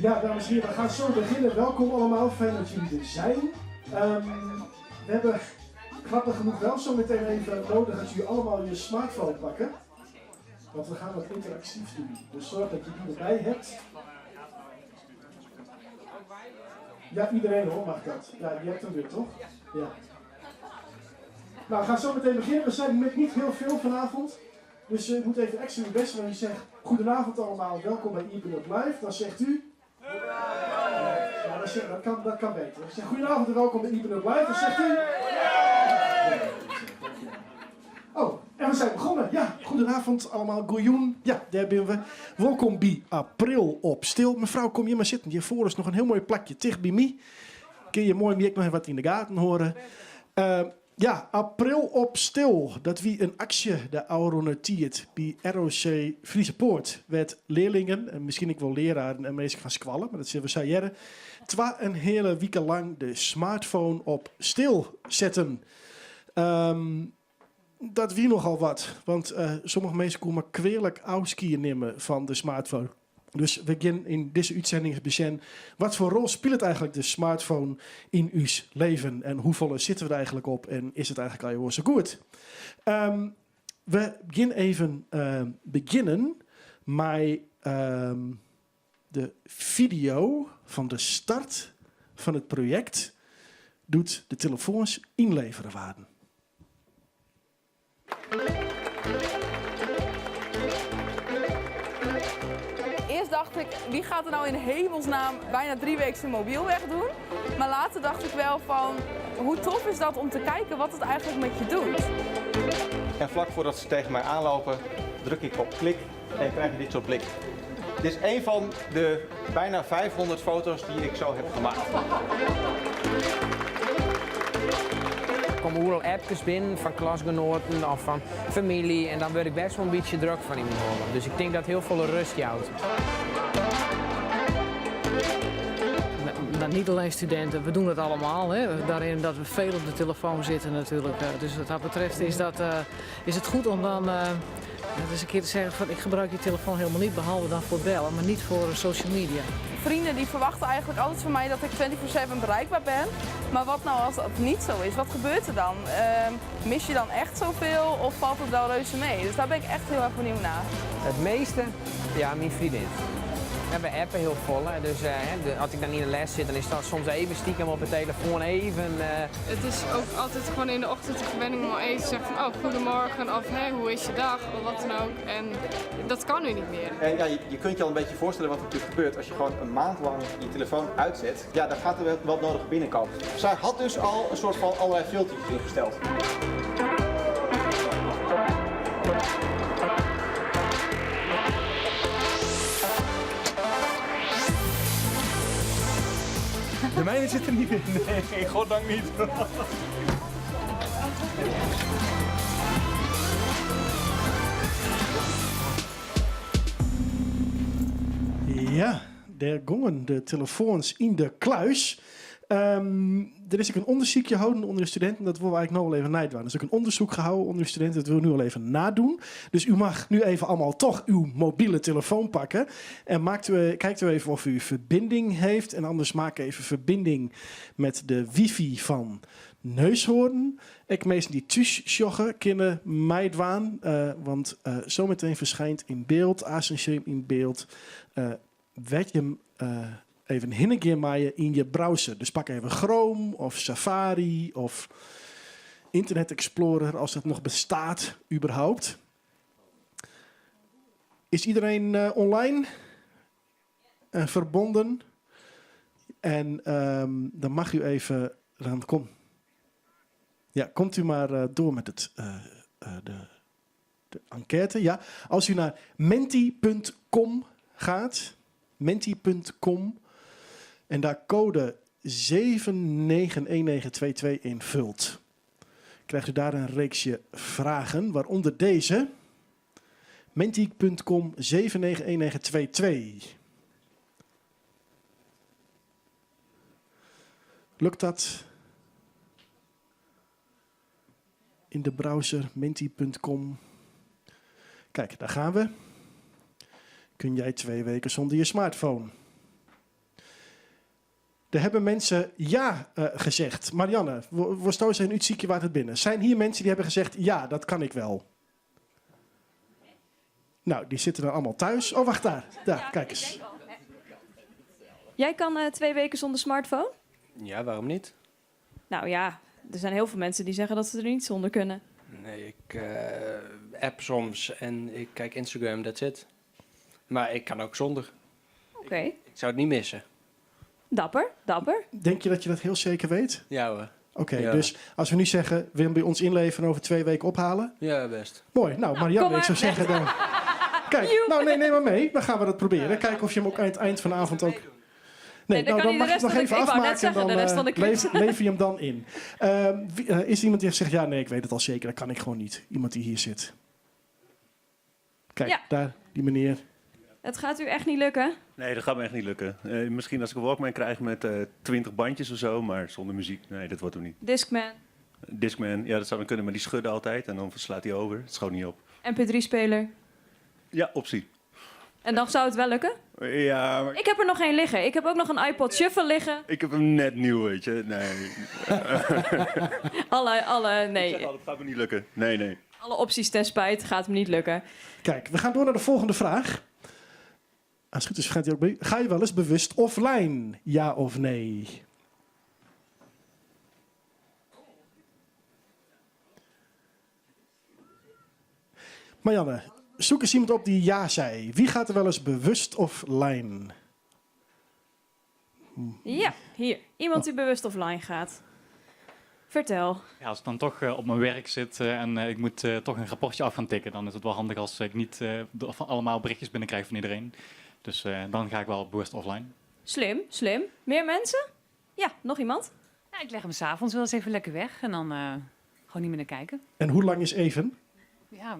Ja, dames en heren, we gaan zo beginnen. Welkom allemaal, fijn dat jullie er zijn. We hebben grappig genoeg wel zo meteen even nodig dat jullie allemaal je smartphone pakken. Want we gaan wat interactiefs doen. Dus zorg dat je die erbij hebt. Ja, iedereen hoor, mag dat. Ja, je hebt hem weer, toch? Ja. Nou, we gaan zo meteen beginnen. We zijn met niet heel veel vanavond. Dus ik moet even extra mijn best doen. En je zegt, goedenavond allemaal, welkom bij Iepen Up Live. Dan zegt u... Ja, dat, dat, kan, dat kan beter. Ik zeg, goedenavond en welkom bij Iepen Up Live. Dan zegt u... Oh, en we zijn begonnen. Ja, goedenavond allemaal. Goeioen. Ja, daar ben we. Welkom bij April op Stil. Mevrouw, kom hier maar zitten. Hiervoor is nog een heel mooi plakje dicht bij mij. Kun je mooi nog even wat in de gaten horen. Ja, April op Stil. Dat wie in aksje de ôfrûne tiid by ROC Friese Poort. Wêr't learlingen en miskien ek wol leararen en minsken fan skoalle, mar dat sille we sa hearre, twa en heale wike lang de smartphone op stil setten. Dat wie nochal wat, want sommige minsken koene mar kwealik ôfskie nimme fan de smartphone. Dus we gean yn dizze útsending besjen wat foar rol spilet eigenlik de smartphone yn ús leven en hoefolle sitte we der eigenlik op en is it eigenlik allegear wol sa goed. We gean even begjinnen mei de fideo fan de start fan it projekt doe't de telefoans ynlevere waarden. Eerst dacht ik, wie gaat er nou in hemelsnaam bijna 3 weken zijn mobiel wegdoen? Maar later dacht ik wel van, hoe tof is dat om te kijken wat het eigenlijk met je doet? En vlak voordat ze tegen mij aanlopen, druk ik op klik en krijg je dit soort blik. Dit is een van de bijna 500 foto's die ik zo heb gemaakt. Der komme oeral appkes binnen fan klasgenoaten of fan famylje en dan wurd ik bêst wol in bytsje drok fan yn myn holle. Dus ik tink dat hiel folle rêst jout. Nou, niet alleen studenten, we doen het allemaal. Hè. Daarin dat we veel op de telefoon zitten natuurlijk. Dus wat dat betreft is, dat, is het goed om dan eens een keer te zeggen van ik gebruik die telefoon helemaal niet, behalve dan voor bellen, maar niet voor social media. Vrienden die verwachten eigenlijk altijd van mij dat ik 24/7 bereikbaar ben. Maar wat nou als dat niet zo is? Wat gebeurt er dan? Mis je dan echt zoveel of valt het wel reuze mee? Dus daar ben ik echt heel erg benieuwd naar. Het meeste? Ja, myn freondin. Ja, we appen hiel folle, dus as ik dan yn de les sit, dan is dat soms even stiekem op de telefoon even. Het is ook altijd gewoon in de ochtend de gewenning om al even te zeggen van oh, goedemorgen of hè, hoe is je dag of wat dan ook. En dat kan nu niet meer. En ja, je kunt je al een beetje voorstellen wat er natuurlijk gebeurt als je gewoon een maand lang je telefoon uitzet. Ja, dan gaat er wel wat nodig binnenkomen. Zij had dus al een soort van allerlei filtertjes ingesteld. De mijne zit er niet in. Nee, goddank niet. Ja, dêr gongen de telefoans yn de kluis. Der is ek in ûndersykje holden ûnder de studinten, dat wolle we eigenlik no wol even neidwaan. Der is ek in ûndersyk holden ûnder de studinten, dat wolle we nu al even nadoen. Dus u mag nu even allemaal toch uw mobiele telefoon pakken. En kijkt u even of u verbinding heeft. En anders maak even verbinding met de wifi van Neushoorn. Ek minsken dy't thús sjogge kinne meidwaan. Want zometeen ferskynt yn byld, Asensjeum yn byld, wêr't je even hinne gean meie yn je browser. Dus pak even Chrome of Safari of Internet Explorer as dat noch bestiet überhaupt. Is iedereen online? verbonden. En ehm, dan mag u even, dan kom, ja, komt u maar eh, door met het, eh, eh, de enquête. Ja, als u naar menti.com gaat, menti.com en daar code 791922 invult, krijgt u daar een reeksje vragen, waaronder deze. Menti.com 791922. Lukt dat? In de browser menti.com. Kijk, daar gaan we. Kun jij 2 weken zonder je smartphone? Er hebben mensen ja gezegd. Marianne, wo zijn útsykje wa't it binne. Zijn hier mensen die hebben gezegd ja, dat kan ik wel? Nou, die zitten dan allemaal thuis. Oh, wacht daar. Daar, kijk eens. Jij kan 2 weken zonder smartphone? Ja, waarom niet? Nou ja, er zijn heel veel mensen die zeggen dat ze er niet zonder kunnen. Nee, ik app soms en ik kijk Instagram, that's it. Maar ik kan ook zonder. Oké, Ik zou het niet missen. Dapper, dapper. Denk je dat je dat heel zeker weet? Ja hoor. Oké, Ja. dus als we nu zeggen, wil je hem bij ons inleveren en over 2 weken ophalen? Ja, best. Mooi. Nou, Marianne, kom ik zou maar. zeggen dan... Kijk, nou nee, neem maar mee. Dan gaan we dat proberen. Kijken of je hem ook aan het eind van de avond ook... Nee, Nee, dan nou, kan dan hij mag de je het rest nog van de- even ik wou net afmaken en zeggen, dan de rest van de quiz. lever je hem dan in. Is er iemand die heeft gezegd, ja nee, ik weet het al zeker, dat kan ik gewoon niet. Iemand die hier zit. Kijk, Ja. daar, die meneer. Het gaat u echt niet lukken. Nee, dat gaat me echt niet lukken. Misschien als ik een Walkman krijg met 20 bandjes of zo, maar zonder muziek, nee, dat wordt hem niet. Discman, Discman, ja, dat zou dan kunnen, maar die schudden altijd en dan slaat hij over. Het schoot niet op. MP3-speler. Ja, optie. En dan zou het wel lukken? Ja, maar Ik heb er nog één liggen. Ik heb ook nog een iPod Shuffle liggen. ik heb hem net nieuw, weet je. Nee. Alle, Ik nee, zeg al, het gaat me niet lukken. Nee, nee. alle opties ten spijt gaat hem niet lukken. Kijk, we gaan door naar de volgende vraag. Als het goed is, gaat hij ook bij. Ga je wel eens bewust offline? Ja of nee? Marianne, zoek eens iemand op die ja zei. Wie gaat er wel eens bewust offline? Ja, hier. Iemand die bewust offline gaat. Vertel. Ja, als ik dan toch op mijn werk zit en ik moet toch een rapportje af gaan tikken, dan is het wel handig als ik niet van allemaal berichtjes binnenkrijg van iedereen. Dus dan ga ik wel bewust offline. Slim, slim. Meer mensen? Ja, nog iemand? Nou, ik leg hem s'avonds wel eens even lekker weg en dan gewoon niet meer naar kijken. En hoe lang is even? Ja,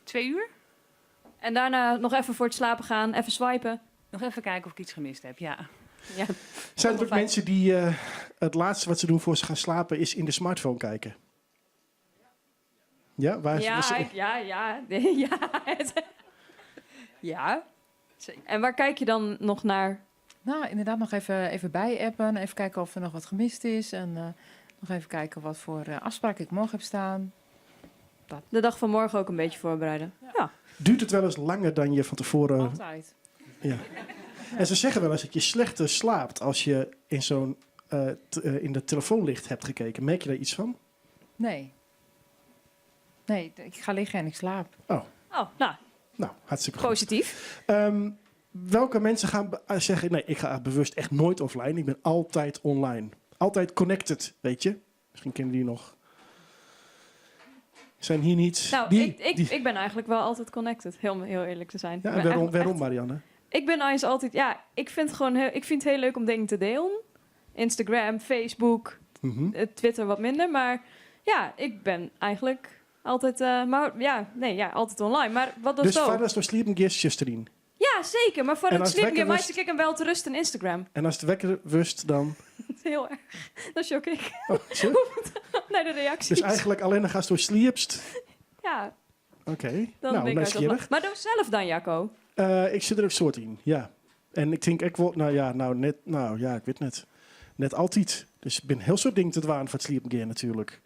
2 uur. En daarna nog even voor het slapen gaan, even swipen. Nog even kijken of ik iets gemist heb, ja. Ja. Zijn er ook mensen die het laatste wat ze doen voor ze gaan slapen is in de smartphone kijken? Ja, waar is Ja, ja. Ja. En waar kijk je dan nog naar? Nou, inderdaad nog even bij-appen. Even kijken of er nog wat gemist is. En nog even kijken wat voor afspraak ik morgen heb staan. Dat. De dag van morgen ook een beetje voorbereiden. Ja. Duurt het wel eens langer dan je van tevoren... Altijd. Ja. En ze zeggen wel eens dat je slechter slaapt als je in zo'n in de telefoonlicht hebt gekeken. Merk je daar iets van? Nee. Nee, ik ga liggen en ik slaap. Oh. Oh, nou. Nou, hartstikke goed. Positief. Welke mensen gaan zeggen, nee, ik ga bewust echt nooit offline. Ik ben altijd online. Altijd connected, weet je. Misschien kennen die nog. Zijn hier niet... Nou, die, ik ben eigenlijk wel altijd connected, heel, heel eerlijk te zijn. Ja, Ik en ben waarom, echt- waarom echt- Marianne? Ik ben eens altijd, ja, ik vind het gewoon heel, ik vind het heel leuk om dingen te delen. Instagram, Facebook, Twitter wat minder, maar ja, ik ben eigenlijk altijd, maar ja, nee, ja, altijd online. Maar wat dat Dus zo? foar ast sliepen giest, sjochst deryn. Ja, zeker. Maar voor En het as it sliepen wekker maak wurdt- ik een wel te rust en Instagram. En as it wekker wurdt dan... Heel erg. Dan shock ik. Oh, zo? Naar de reacties. Dus eigenlijk alleen nog als du sliepst. Ja, Oké, dan nou, ben ik nieuwsgierig. uit. Maar doe zelf dan, Jacco. Ik zit er ook soort in, ja. En ik denk, ik word, nou ja, nou net, nou ja, ik weet net. Net altijd. Dus ik ben heel soort dingen te dwaan foar it sliepen gean natuurlijk.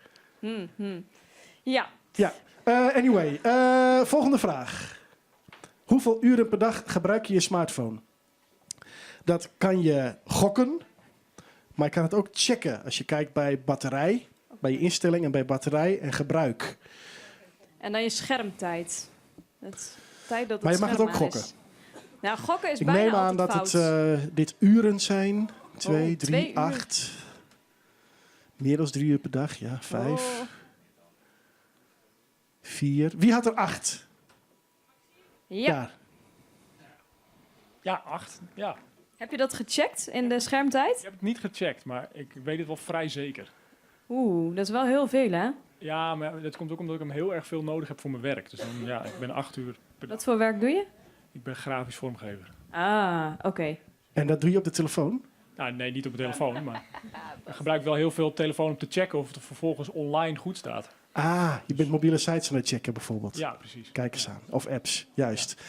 Ja. Ja, anyway, volgende vraag. Hoeveel uren per dag gebruik je je smartphone? Dat kan je gokken, maar je kan het ook checken als je kijkt bij batterij, bij je instelling en bij batterij en gebruik. En dan je schermtijd. Het tijd dat het Maar je mag het scherm ook aan gokken. is. Nou, gokken is Ik bijna neem aan altijd dat fout. het, dit uren zijn. 2, Oh, 3, 2 uur. 8. Meer dan 3 uur per dag, ja. 5, Oh. 4. Wie had er 8? Ja. Daar. Ja, 8. Ja. Heb je dat gecheckt in de schermtijd? Ik heb het niet gecheckt, maar ik weet het wel vrij zeker. Oeh, dat is wel heel veel, hè? Ja, maar dat komt ook omdat ik hem heel erg veel nodig heb voor mijn werk. Dus dan, ja, ik ben 8 uur per dag. Wat voor werk doe je? Ik ben grafisch vormgever. Ah, oké. En dat doe je op de telefoon? Nou, nee, niet op de telefoon, maar ik gebruik wel heel veel telefoon om te checken of het vervolgens online goed staat. Ah, je bent mobiele sites aan het checken bijvoorbeeld. Ja, precies. Kijk eens aan. Of apps, juist.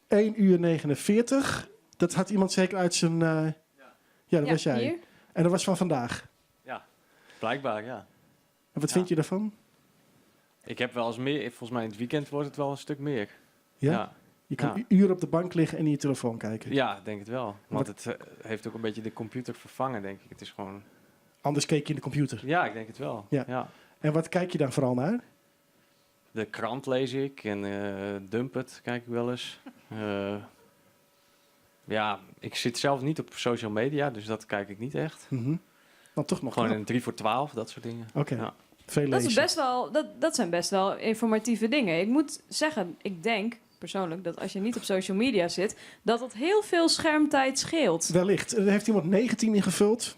1 uur 49. Dat had iemand zeker uit zijn... Ja, dat Ja, was jij. hier. En dat was van vandaag. Ja, blijkbaar, ja. En wat vind je daarvan? Ik heb wel eens meer, volgens mij in het weekend wordt het wel een stuk meer. Ja? Ja. Je kan Ja. uren op de bank liggen en in je telefoon kijken. Ja, ik denk het wel. Want Wat- het heeft ook een beetje de computer vervangen, denk ik. Het is gewoon... Anders keek je in de computer. Ja, ik denk het wel. Ja. Ja. En wat kijk je dan vooral naar? De krant lees ik en Dump It kijk ik wel eens. Ja, ik zit zelf niet op social media, dus dat kijk ik niet echt. Dan toch nog Gewoon knap. een 3 voor 12, dat soort dingen. Oké. Ja. Veel Dat, is lezen. best wel, dat zijn best wel informatieve dingen. Ik moet zeggen, ik denk persoonlijk dat als je niet op social media zit, dat dat heel veel schermtijd scheelt. Wellicht. Er heeft iemand 19 ingevuld.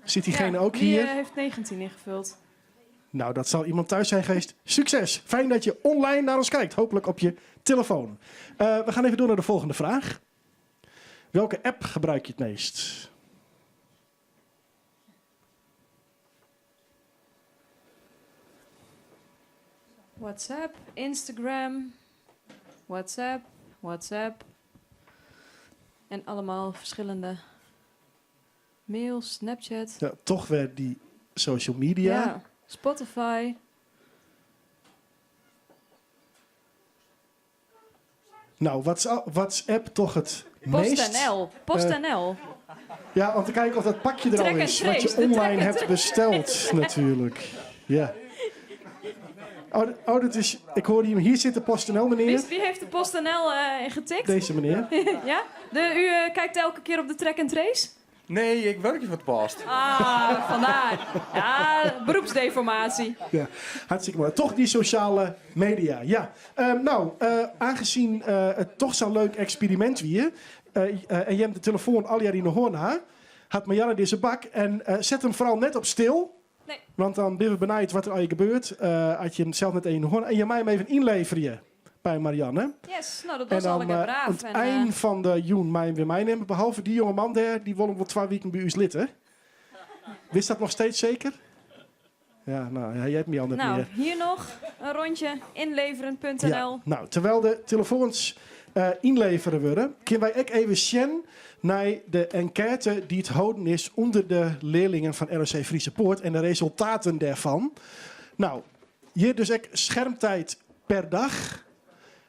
Zit diegene Ja, ook wie, hier? heeft 19 ingevuld. Nou, dat zal iemand thuis zijn geweest. Succes! Fijn dat je online naar ons kijkt. Hopelijk op je telefoon. We gaan even door naar de volgende vraag. Welke app gebruik je het meest? WhatsApp, Instagram, WhatsApp, WhatsApp. En allemaal verschillende mails, Snapchat. Ja, toch weer die social media. Ja, Spotify. Nou, WhatsApp toch het meest. PostNL. PostNL. Ja, om te kijken of dat pakje er Track al and is. Wat trace, je de track online and hebt trace. besteld, natuurlijk. Ja. Oh, oh, dat is... Ik hoorde hem hier zitten, PostNL, meneer. Wie heeft de PostNL ingetikt? Deze meneer. ja? U kijkt elke keer op de track and trace? Nee, ik werk hier voor het post. Ah, vandaar. Ja, beroepsdeformatie. Ja, hartstikke mooi. Toch die sociale media, ja. Aangezien het toch zo'n leuk experiment weer... en je hebt de telefoon al jaar in de hoorn ha, had Marianne deze bak en zet hem vooral net op stil. Nee. Want dan ben we benieuwd wat er al je gebeurt. Had je hem zelf net in de hoorn. En je mij hem even inleveren bij Marianne. Yes, nou dat En was dan al lekker braaf. aan het En, eind van de juni mij weer meenemen. Behalve die jonge man daar, die wil hem wel 2 weken bij u zitten. Wist dat nog steeds zeker? Ja, nou, ja, jij hebt me al net nou, meer. hier nog een rondje. Inleveren.nl. Ja, nou, terwijl de telefoons inleveren worden, kunnen wij ook even zien naar de enquête die het houden is onder de leerlingen van ROC Friese Poort en de resultaten daarvan. Nou, hier dus ook schermtijd per dag.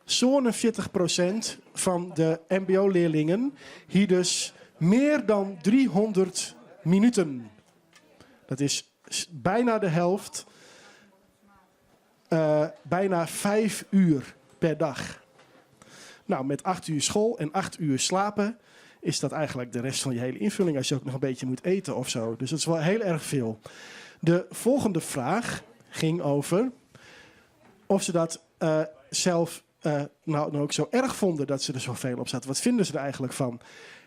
Zo'n 40% van de M B O-leerlingen hier dus meer dan 300 minuten. Dat is bijna de helft. Bijna 5 uur per dag. Nou, met 8 uur school en 8 uur slapen is dat eigenlijk de rest van je hele invulling als je ook nog een beetje moet eten. Dus dat is wel heel erg veel. De volgende vraag ging over of ze dat zelf nou ook zo erg vonden dat ze er zoveel op zaten. Wat vinden ze er eigenlijk van?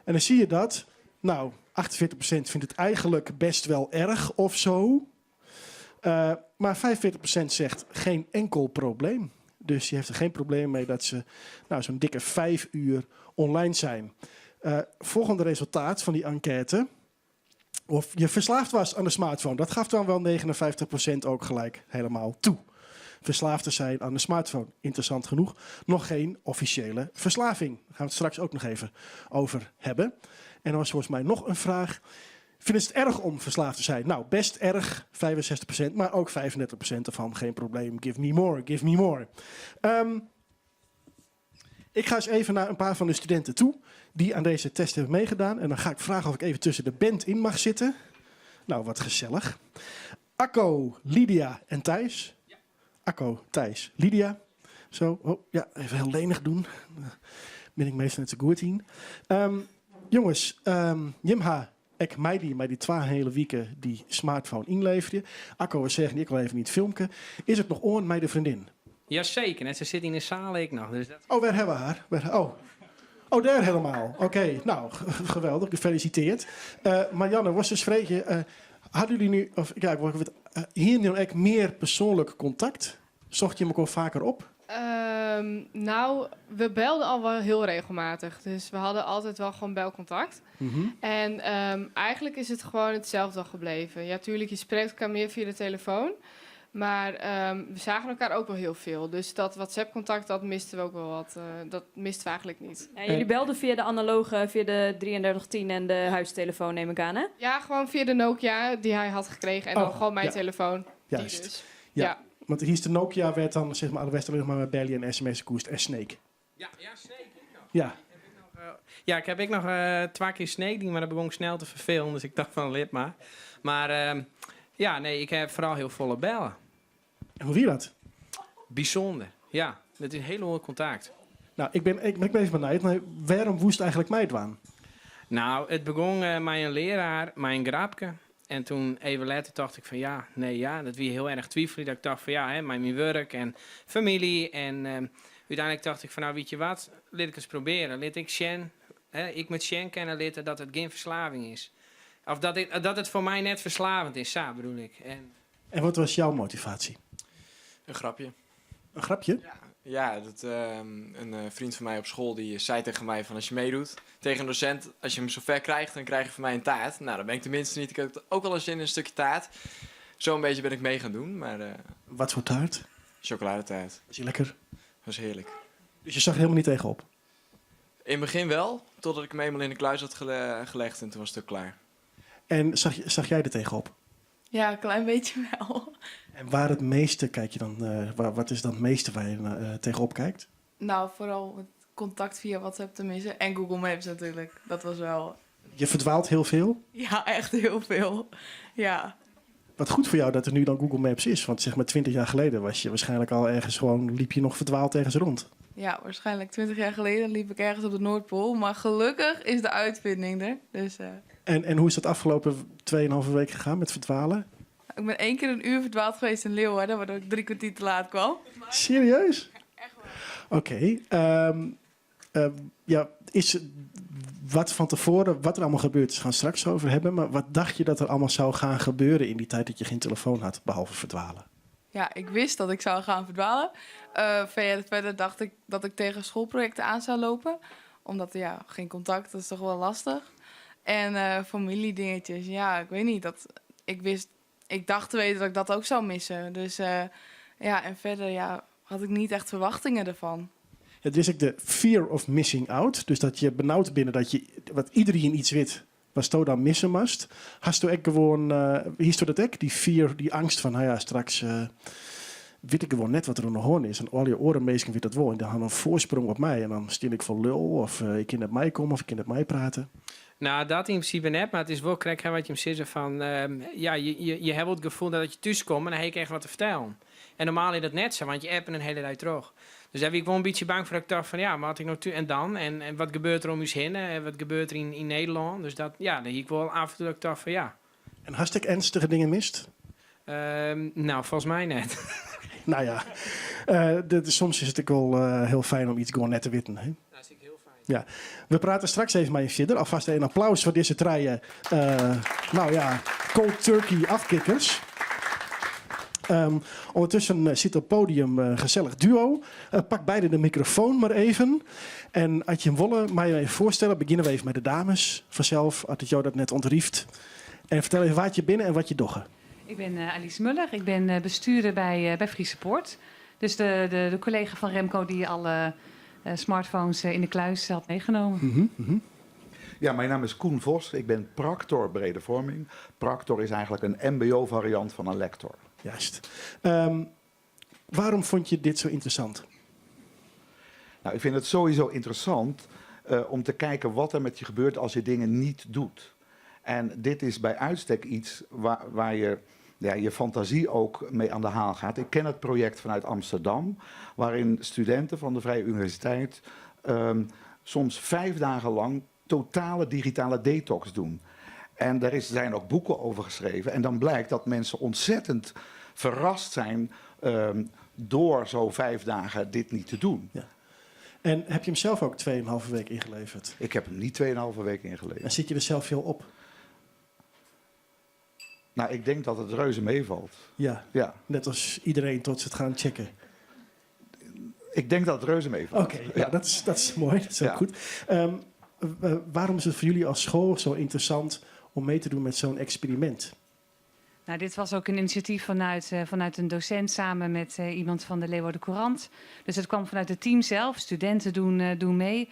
En dan zie je dat, 48% vindt het eigenlijk best wel erg. Maar 45% zegt geen enkel probleem. Dus die heeft er geen probleem mee dat ze zo'n dikke 5 uur online zijn. Volgende resultaat van die enquête. Of je verslaafd was aan de smartphone. Dat gaf dan wel 59% ook gelijk helemaal toe. Verslaafd te zijn aan de smartphone. Interessant genoeg. Nog geen officiële verslaving. Daar gaan we het straks ook nog even over hebben. En er was volgens mij nog een vraag. Vinden ze het erg om verslaafd te zijn? Nou, best erg, 65%, maar ook 35% ervan. Geen probleem. Give me more, give me more. Ik ga eens even naar een paar van de studenten toe die aan deze test hebben meegedaan. En dan ga ik vragen of ik even tussen de band in mag zitten. Nou, wat gezellig. Akko, Lydia en Thijs. Ja. Akko, Thijs, Lydia. Zo, oh, ja, even heel lenig doen. Bin ik meastal net sa goed yn. Jonges, jim ha ek meidien mei dy twa hiele wike dy smartphone ynleverje. Akko, we seagen dy ek al even yn it filmke. Is it noch oan mei de freondin? Jazeker, en se sit yn de saal ek noch. Dus dat... Oh, wêr hawwe we har? Wêr, oh. Oh, dêr helemaal. Oké, nou, geweldich, gefeliciteerd. Marianne, wolst ris freegje, hadden jullie nu, of ja, ik wol wat, hienen jullie ek mear persoanlik kontakt? Sochten jim elkoar faker op? Nou, we belden al wel heel regelmatig. Dus we hadden altijd wel gewoon belcontact. En eigenlijk is het gewoon hetzelfde gebleven. Ja, tuurlijk, je spreekt elkaar meer via de telefoon. Maar we zagen elkaar ook wel heel veel. Dus dat WhatsApp-contact, dat misten we ook wel wat. Dat misten we eigenlijk niet. Ja, jullie belden via de analoge, via de 3310 en de huistelefoon, neem ik aan, hè? Ja, gewoon via de Nokia die hij had gekregen. En dan Oh, gewoon mijn ja. telefoon. Die Juist. dus. Ja. Ja. Want hier is de Nokia werd dan zeg maar allerbest alleen nog maar met bellen en sms koest en Snake. Ja, ja, Snake ik nog. Ja. Ja, ik heb ik nog twee keer Snake dien, maar dat begon ik snel te vervelen. Dus ik dacht van, lid maar. Maar ja, nee, ik heb vooral heel volle bellen. En hoe wie dat? Bijzonder, ja. Dat is een heel mooi contact. Nou, ik ben even benieuwd. Maar waarom woest eigenlijk mij dwaan? Nou, het begon met een leraar, mijn grapke. En toen even later dacht ik van ja, nee ja, dat wie heel erg twijfelen. Dat ik dacht van ja, hè, mijn werk en familie. En uiteindelijk dacht ik van nou, weet je wat, laat ik eens proberen. Laat ik Shen, hè, ik met Shen kennen leren dat het geen verslaving is. Of dat het voor mij net verslavend is, zo bedoel ik. En, en wat was jouw motivatie? Een grapje. Een grapje? Ja, ja, dat een vriend van mij op school die zei tegen mij van als je meedoet tegen een docent, als je hem zover krijgt, dan krijg je van mij een taart. Nou, dan ben ik tenminste niet. Ik heb ook wel eens zin in een stukje taart. Zo'n beetje ben ik mee gaan doen, maar Wat voor taart? Chocoladetaart. Was die lekker? Dat was heerlijk. Dus je zag er helemaal niet tegenop? In het begin wel, totdat ik hem eenmaal in de kluis had gelegd en toen was het ook klaar. En zag jij er tegenop? Ja, een klein beetje wel. En waar het meeste kijk je dan, waar, wat is dan het meeste waar je tegenop kijkt? Nou, vooral het contact via WhatsApp te missen. En Google Maps natuurlijk. Dat was wel... Je verdwaalt heel veel? Ja, echt heel veel. Ja. Wat goed voor jou dat er nu dan Google Maps is. Want zeg maar 20 jaar geleden was je waarschijnlijk al ergens gewoon... liep je nog verdwaald ergens rond. Ja, waarschijnlijk 20 jaar geleden liep ik ergens op de Noordpool. Maar gelukkig is de uitvinding er. Dus En hoe is dat afgelopen tweeënhalve week gegaan met verdwalen? Ik ben 1 keer een uur verdwaald geweest in Leeuwarden, waardoor ik 3 kwartier te laat kwam. Serieus? Echt waar. Oké. Ja, is wat van tevoren, wat er allemaal gebeurd is, gaan we straks over hebben. Maar wat dacht je dat er allemaal zou gaan gebeuren in die tijd dat je geen telefoon had, behalve verdwalen? Ja, ik wist dat ik zou gaan verdwalen. Verder dacht ik dat ik tegen schoolprojecten aan zou lopen. Omdat, ja, geen contact, dat is toch wel lastig. En familiedingetjes, ja, ik weet niet. Dat, ik wist, ik dacht te weten dat ik dat ook zou missen. Dus ja, en verder, ja, had ik niet echt verwachtingen ervan. Ja, er is ook de fear of missing out. Dus dat je benauwd binnen dat je, wat iedereen iets weet, wat je dan missen must. Hast du ook gewoon, hier dat ook, die fear, die angst van, nou ja, straks weet ik gewoon net wat er aan de hand is. En al je oren meestal weet dat wel. En dan hebben een voorsprong op mij. En dan stil ik voor lul. Of ik kan met mij komen of ik kan met mij praten. Nou, dat in principe net. Maar het is wel krek, hè, wat je hem zegt van... ja, je hebt het gevoel dat je thuis komt en dan heb je echt wat te vertellen. En normaal is dat net zo, want je appt een hele tijd terug. Dus daar ben ik wel een beetje bang voor. Dat ik dacht van, ja, maar had ik nog en dan? En wat gebeurt er om ons heen? En wat gebeurt er in Nederland? Dus dat, ja, daar heb ik wel af en toe dat ik dacht van, ja. En hartstikke ernstige dingen mist? Nou, volgens mij net. Nou ja, soms is het ook wel heel fijn om iets gewoon net te weten. Hè? Dat is heel fijn. Ja, we praten straks even met je verder. Alvast een applaus voor deze trije, nou ja, cold turkey afkikkers. Ondertussen zit op het podium een gezellig duo. Pak beide de microfoon maar even. En Adje en Wolle, mag je even voorstellen. Beginnen we even met de dames vanzelf. Had het jou dat net ontrieft. En vertel even wat je binnen en wat je dogge. Ik ben Alice Muller. Ik ben bestuurder bij Friese Poort. Dus de collega van Remco die alle smartphones in de kluis had meegenomen. Ja, mijn naam is Koen Vos. Ik ben practor brede vorming. Practor is eigenlijk een M B O-variant van een lector. Juist. Waarom vond je dit zo interessant? Ik vind het sowieso interessant om te kijken wat er met je gebeurt als je dingen niet doet. En dit is bij uitstek iets waar je fantasie ook mee aan de haal gaat. Ik ken het project vanuit Amsterdam, waarin studenten van de Vrije Universiteit soms 5 dagen lang totale digitale detox doen. En daar zijn ook boeken over geschreven. En dan blijkt dat mensen ontzettend verrast zijn door zo 5 dagen dit niet te doen. Ja. En heb je hem zelf ook 2,5 week ingeleverd? Ik heb hem niet 2,5 week ingeleverd. En zit je er zelf veel op? Nou, ik denk dat het reuze meevalt. Ja, net als iedereen tot ze het gaan checken. Ik denk dat het reuze meevalt. Oké, ja, dat is mooi. Dat is ook goed. Waarom is het voor jullie als school zo interessant om mee te doen met zo'n experiment? Nou, dit was ook een initiatief vanuit een docent samen met iemand van de Leeuwarden Courant. Dus het kwam vanuit het team zelf. Studenten doen mee.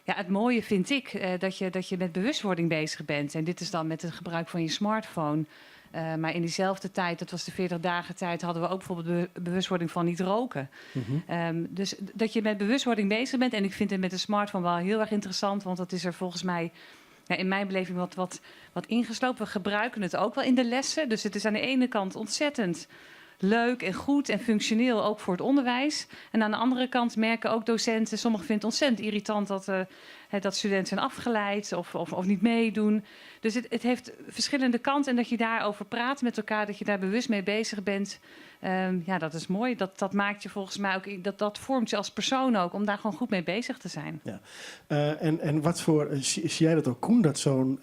Het mooie vind ik dat je met bewustwording bezig bent. En dit is dan met het gebruik van je smartphone. Maar in diezelfde tijd, dat was de 40 dagen tijd, hadden we ook bijvoorbeeld bewustwording van niet roken. Dus dat je met bewustwording bezig bent. En ik vind het met de smartphone wel heel erg interessant, want dat is er volgens mij, in mijn beleving wat ingeslopen. We gebruiken het ook wel in de lessen. Dus het is aan de ene kant ontzettend leuk en goed en functioneel, ook voor het onderwijs. En aan de andere kant merken ook docenten, sommigen vinden het ontzettend irritant dat studenten zijn afgeleid of niet meedoen. Dus het heeft verschillende kanten en dat je daarover praat met elkaar, dat je daar bewust mee bezig bent. Dat is mooi. Dat, dat maakt je volgens mij ook, dat, dat vormt je als persoon ook, om daar gewoon goed mee bezig te zijn. Ja. En wat voor, zie jij dat ook, Koen, dat zo'n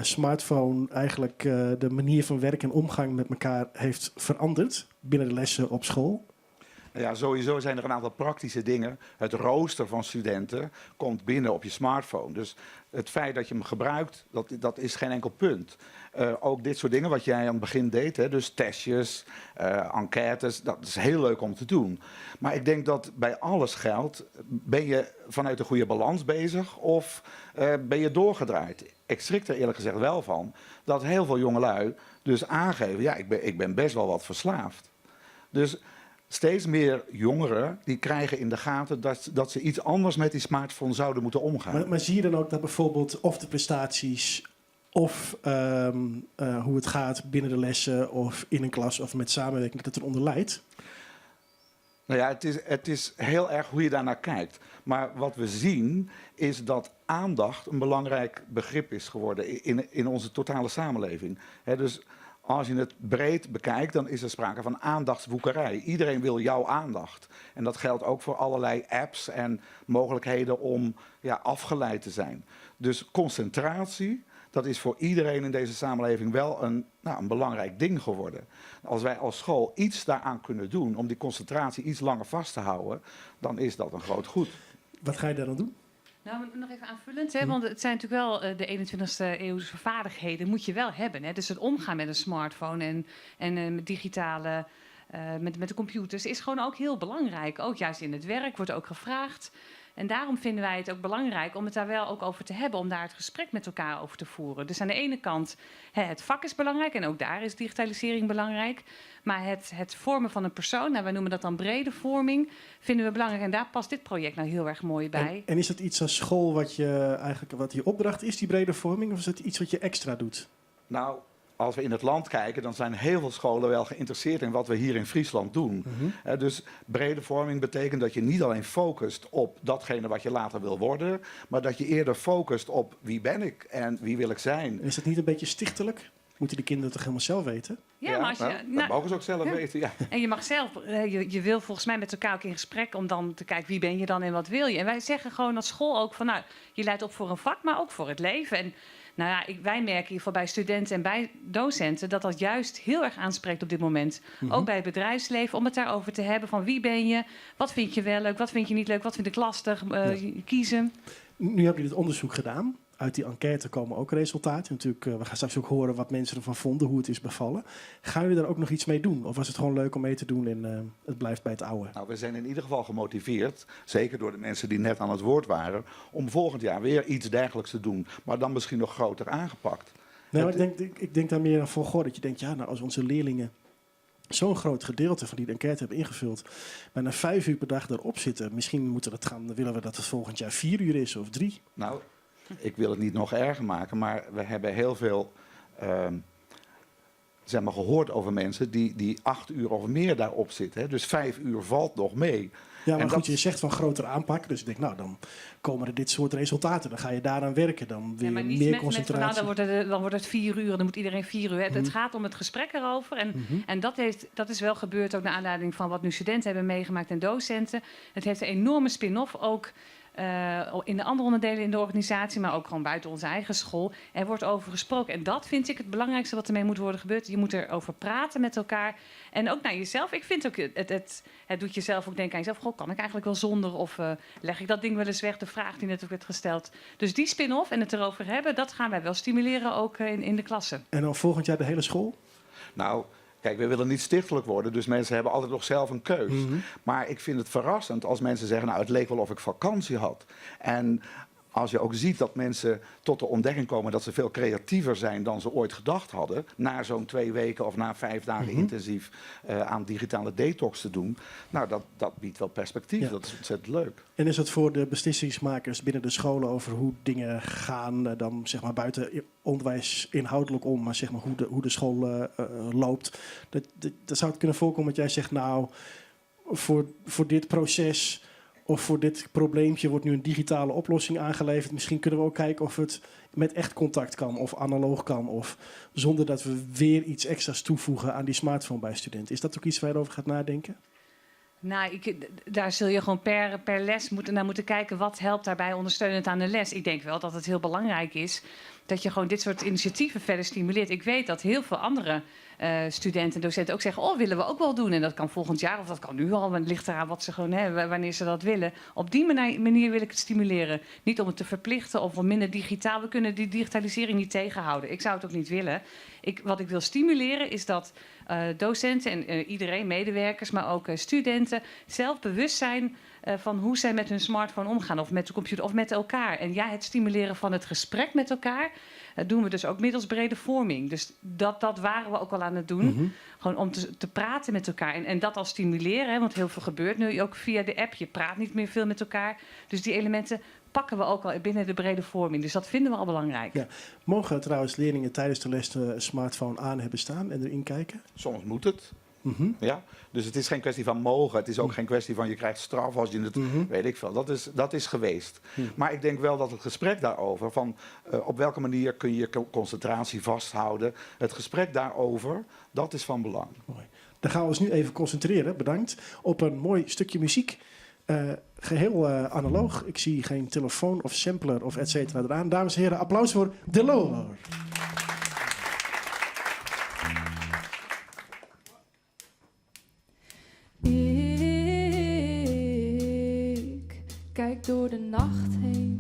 smartphone eigenlijk de manier van werken en omgang met elkaar heeft veranderd binnen de lessen op school? Ja, sowieso zijn er een aantal praktische dingen. Het rooster van studenten komt binnen op je smartphone. Dus het feit dat je hem gebruikt, dat is geen enkel punt. Ook dit soort dingen wat jij aan het begin deed, hè, dus testjes, enquêtes, dat is heel leuk om te doen. Maar ik denk dat bij alles geldt, ben je vanuit de goede balans bezig of ben je doorgedraaid? Ik schrik er eerlijk gezegd wel van dat heel veel jongelui dus aangeven, ja, ik ben best wel wat verslaafd. Dus steeds meer jongeren die krijgen in de gaten dat ze iets anders met die smartphone zouden moeten omgaan. Maar zie je dan ook dat bijvoorbeeld of de prestaties of hoe het gaat binnen de lessen of in een klas of met samenwerking, dat het eronder lijdt? Het is heel erg hoe je daarnaar kijkt. Maar wat we zien is dat aandacht een belangrijk begrip is geworden in onze totale samenleving. Dus als je het breed bekijkt, dan is er sprake van aandachtswoekerij. Iedereen wil jouw aandacht. En dat geldt ook voor allerlei apps en mogelijkheden om afgeleid te zijn. Dus concentratie, dat is voor iedereen in deze samenleving wel een belangrijk ding geworden. Als wij als school iets daaraan kunnen doen om die concentratie iets langer vast te houden, dan is dat een groot goed. Wat ga je daar dan doen? Nog even aanvullend, hè, want het zijn natuurlijk wel de 21ste eeuwse vaardigheden moet je wel hebben. Hè? Dus het omgaan met een smartphone en met digitale, met de computers is gewoon ook heel belangrijk. Ook juist in het werk wordt ook gevraagd. En daarom vinden wij het ook belangrijk om het daar wel ook over te hebben, om daar het gesprek met elkaar over te voeren. Dus aan de ene kant, het vak is belangrijk en ook daar is digitalisering belangrijk. Maar het vormen van een persoon, wij noemen dat dan brede vorming, vinden we belangrijk. En daar past dit project nou heel erg mooi bij. En is dat iets als school wat je opdracht is, die brede vorming, of is dat iets wat je extra doet? Als we in het land kijken, dan zijn heel veel scholen wel geïnteresseerd in wat we hier in Friesland doen. Dus brede vorming betekent dat je niet alleen focust op datgene wat je later wil worden, maar dat je eerder focust op wie ben ik en wie wil ik zijn. En is dat niet een beetje stichtelijk? Moeten die kinderen toch helemaal zelf weten? Ja, Ja, maar als je, nou, dat nou, mogen ze ook zelf ja. weten, ja. En je mag zelf, je wil volgens mij met elkaar ook in gesprek om dan te kijken wie ben je dan en wat wil je. En wij zeggen gewoon als school ook van, je leidt op voor een vak, maar ook voor het leven. En wij merken in ieder geval bij studenten en bij docenten dat dat juist heel erg aanspreekt op dit moment. Ook bij het bedrijfsleven, om het daarover te hebben van wie ben je, wat vind je wel leuk, wat vind je niet leuk, wat vind ik lastig, kiezen. Nu heb je dit onderzoek gedaan. Uit die enquête komen ook resultaten. Natuurlijk, we gaan straks ook horen wat mensen ervan vonden, hoe het is bevallen. Gaan jullie daar ook nog iets mee doen? Of was het gewoon leuk om mee te doen en het blijft bij het oude? We zijn in ieder geval gemotiveerd, zeker door de mensen die net aan het woord waren, om volgend jaar weer iets dergelijks te doen. Maar dan misschien nog groter aangepakt. Nee, maar ik denk daar meer aan van, goh, dat je denkt, als onze leerlingen zo'n groot gedeelte van die enquête hebben ingevuld, bijna 5 uur per dag erop zitten. Misschien moeten we dat gaan, willen we dat het volgend jaar 4 uur is of 3. Ik wil het niet nog erger maken, maar we hebben heel veel gehoord over mensen die 8 uur of meer daarop zitten. Hè. Dus 5 uur valt nog mee. Ja, maar En goed, dat- je zegt van groter aanpak. Dus ik denk, nou, dan komen er dit soort resultaten. Dan ga je daaraan werken. Dan weer Ja, maar niet meer met, met van, nou, concentratie. dan, wordt het, dan wordt het 4 uur en dan moet iedereen 4 uur. Het gaat om het gesprek erover. En, en dat is wel gebeurd ook naar aanleiding van wat nu studenten hebben meegemaakt en docenten. Het heeft een enorme spin-off ook in de andere onderdelen in de organisatie, maar ook gewoon buiten onze eigen school. Er wordt over gesproken. En dat vind ik het belangrijkste wat ermee moet worden gebeurd. Je moet erover praten met elkaar. En ook naar jezelf. Ik vind ook, het doet jezelf ook denken aan jezelf. Goh, kan ik eigenlijk wel zonder? Of leg ik dat ding wel eens weg? De vraag die net ook werd gesteld. Dus die spin-off en het erover hebben, dat gaan wij wel stimuleren ook in de klassen. En dan volgend jaar de hele school? Nou, kijk, we willen niet stichtelijk worden, dus mensen hebben altijd nog zelf een keus. Maar ik vind het verrassend als mensen zeggen, nou, het leek wel of ik vakantie had. En als je ook ziet dat mensen tot de ontdekking komen dat ze veel creatiever zijn dan ze ooit gedacht hadden, na zo'n 2 weken of na 5 dagen intensief aan digitale detox te doen, nou, dat biedt wel perspectief. Dat is ontzettend leuk. En is dat voor de beslissingsmakers binnen de scholen over hoe dingen gaan, dan zeg maar buiten onderwijs inhoudelijk om, maar zeg maar hoe de school loopt? Dat zou het kunnen voorkomen dat jij zegt, nou, voor dit proces of voor dit probleempje wordt nu een digitale oplossing aangeleverd. Misschien kunnen we ook kijken of het met echt contact kan of analoog kan of zonder dat we weer iets extra's toevoegen aan die smartphone bij studenten. Is dat ook iets waar je over gaat nadenken? Nou, daar zul je gewoon per les naar moeten kijken. Wat helpt daarbij ondersteunend aan de les? Ik denk wel dat het heel belangrijk is dat je gewoon dit soort initiatieven verder stimuleert. Ik weet dat heel veel andere studenten en docenten ook zeggen: Oh, willen we ook wel doen. En dat kan volgend jaar of dat kan nu al. Maar het ligt eraan wat ze gewoon, hè, wanneer ze dat willen. Op die manier wil ik het stimuleren. Niet om het te verplichten of om minder digitaal. We kunnen die digitalisering niet tegenhouden. Ik zou het ook niet willen. Wat ik wil stimuleren is dat docenten en iedereen, medewerkers, maar ook studenten, zelf bewust zijn van hoe zij met hun smartphone omgaan of met de computer of met elkaar. En ja, het stimuleren van het gesprek met elkaar doen we dus ook middels brede vorming. Dus dat waren we ook al aan het doen. Gewoon om te praten met elkaar en dat al stimuleren, hè, want heel veel gebeurt nu ook via de app. Je praat niet meer veel met elkaar. Dus die elementen pakken we ook al binnen de brede vorming. Dus dat vinden we al belangrijk. Ja. Mogen trouwens leerlingen tijdens de les de smartphone aan hebben staan en erin kijken? Soms moet het. Ja? Dus het is geen kwestie van mogen. Het is ook geen kwestie van je krijgt straf als je het, weet ik veel. Dat is geweest. Maar ik denk wel dat het gesprek daarover, van op welke manier kun je je concentratie vasthouden, het gesprek daarover, dat is van belang. Mooi. Dan gaan we ons nu even concentreren, bedankt, op een mooi stukje muziek. Geheel analoog. Ik zie geen telefoon of sampler of et cetera eraan. Dames en heren, applaus voor Deloor. Ik kijk door de nacht heen.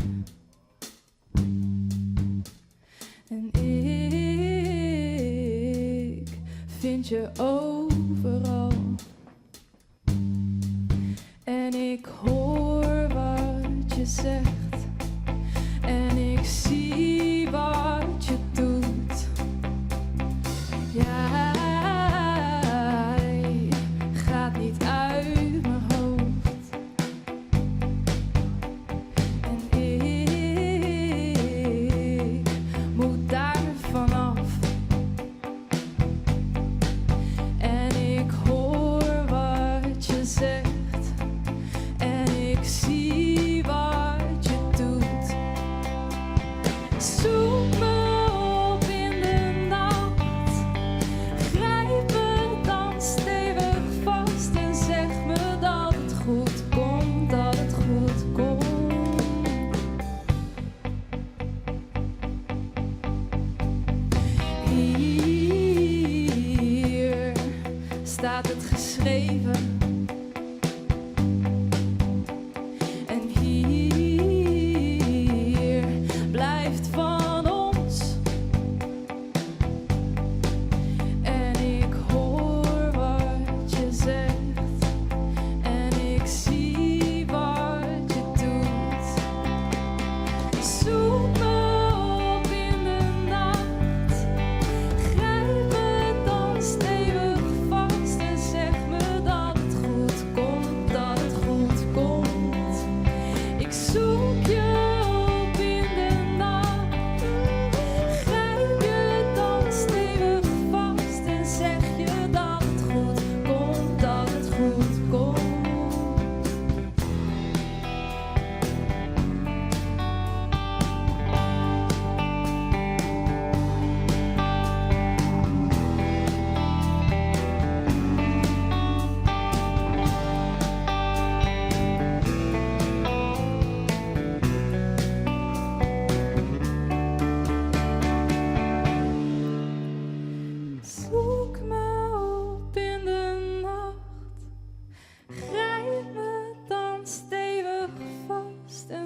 En ik vind je overal. En ik hoor wat je zegt. En ik zie wat je doet. Jij gaat niet uit mijn hoofd. En ik moet daar vanaf. En ik hoor wat je zegt. En ik zie wat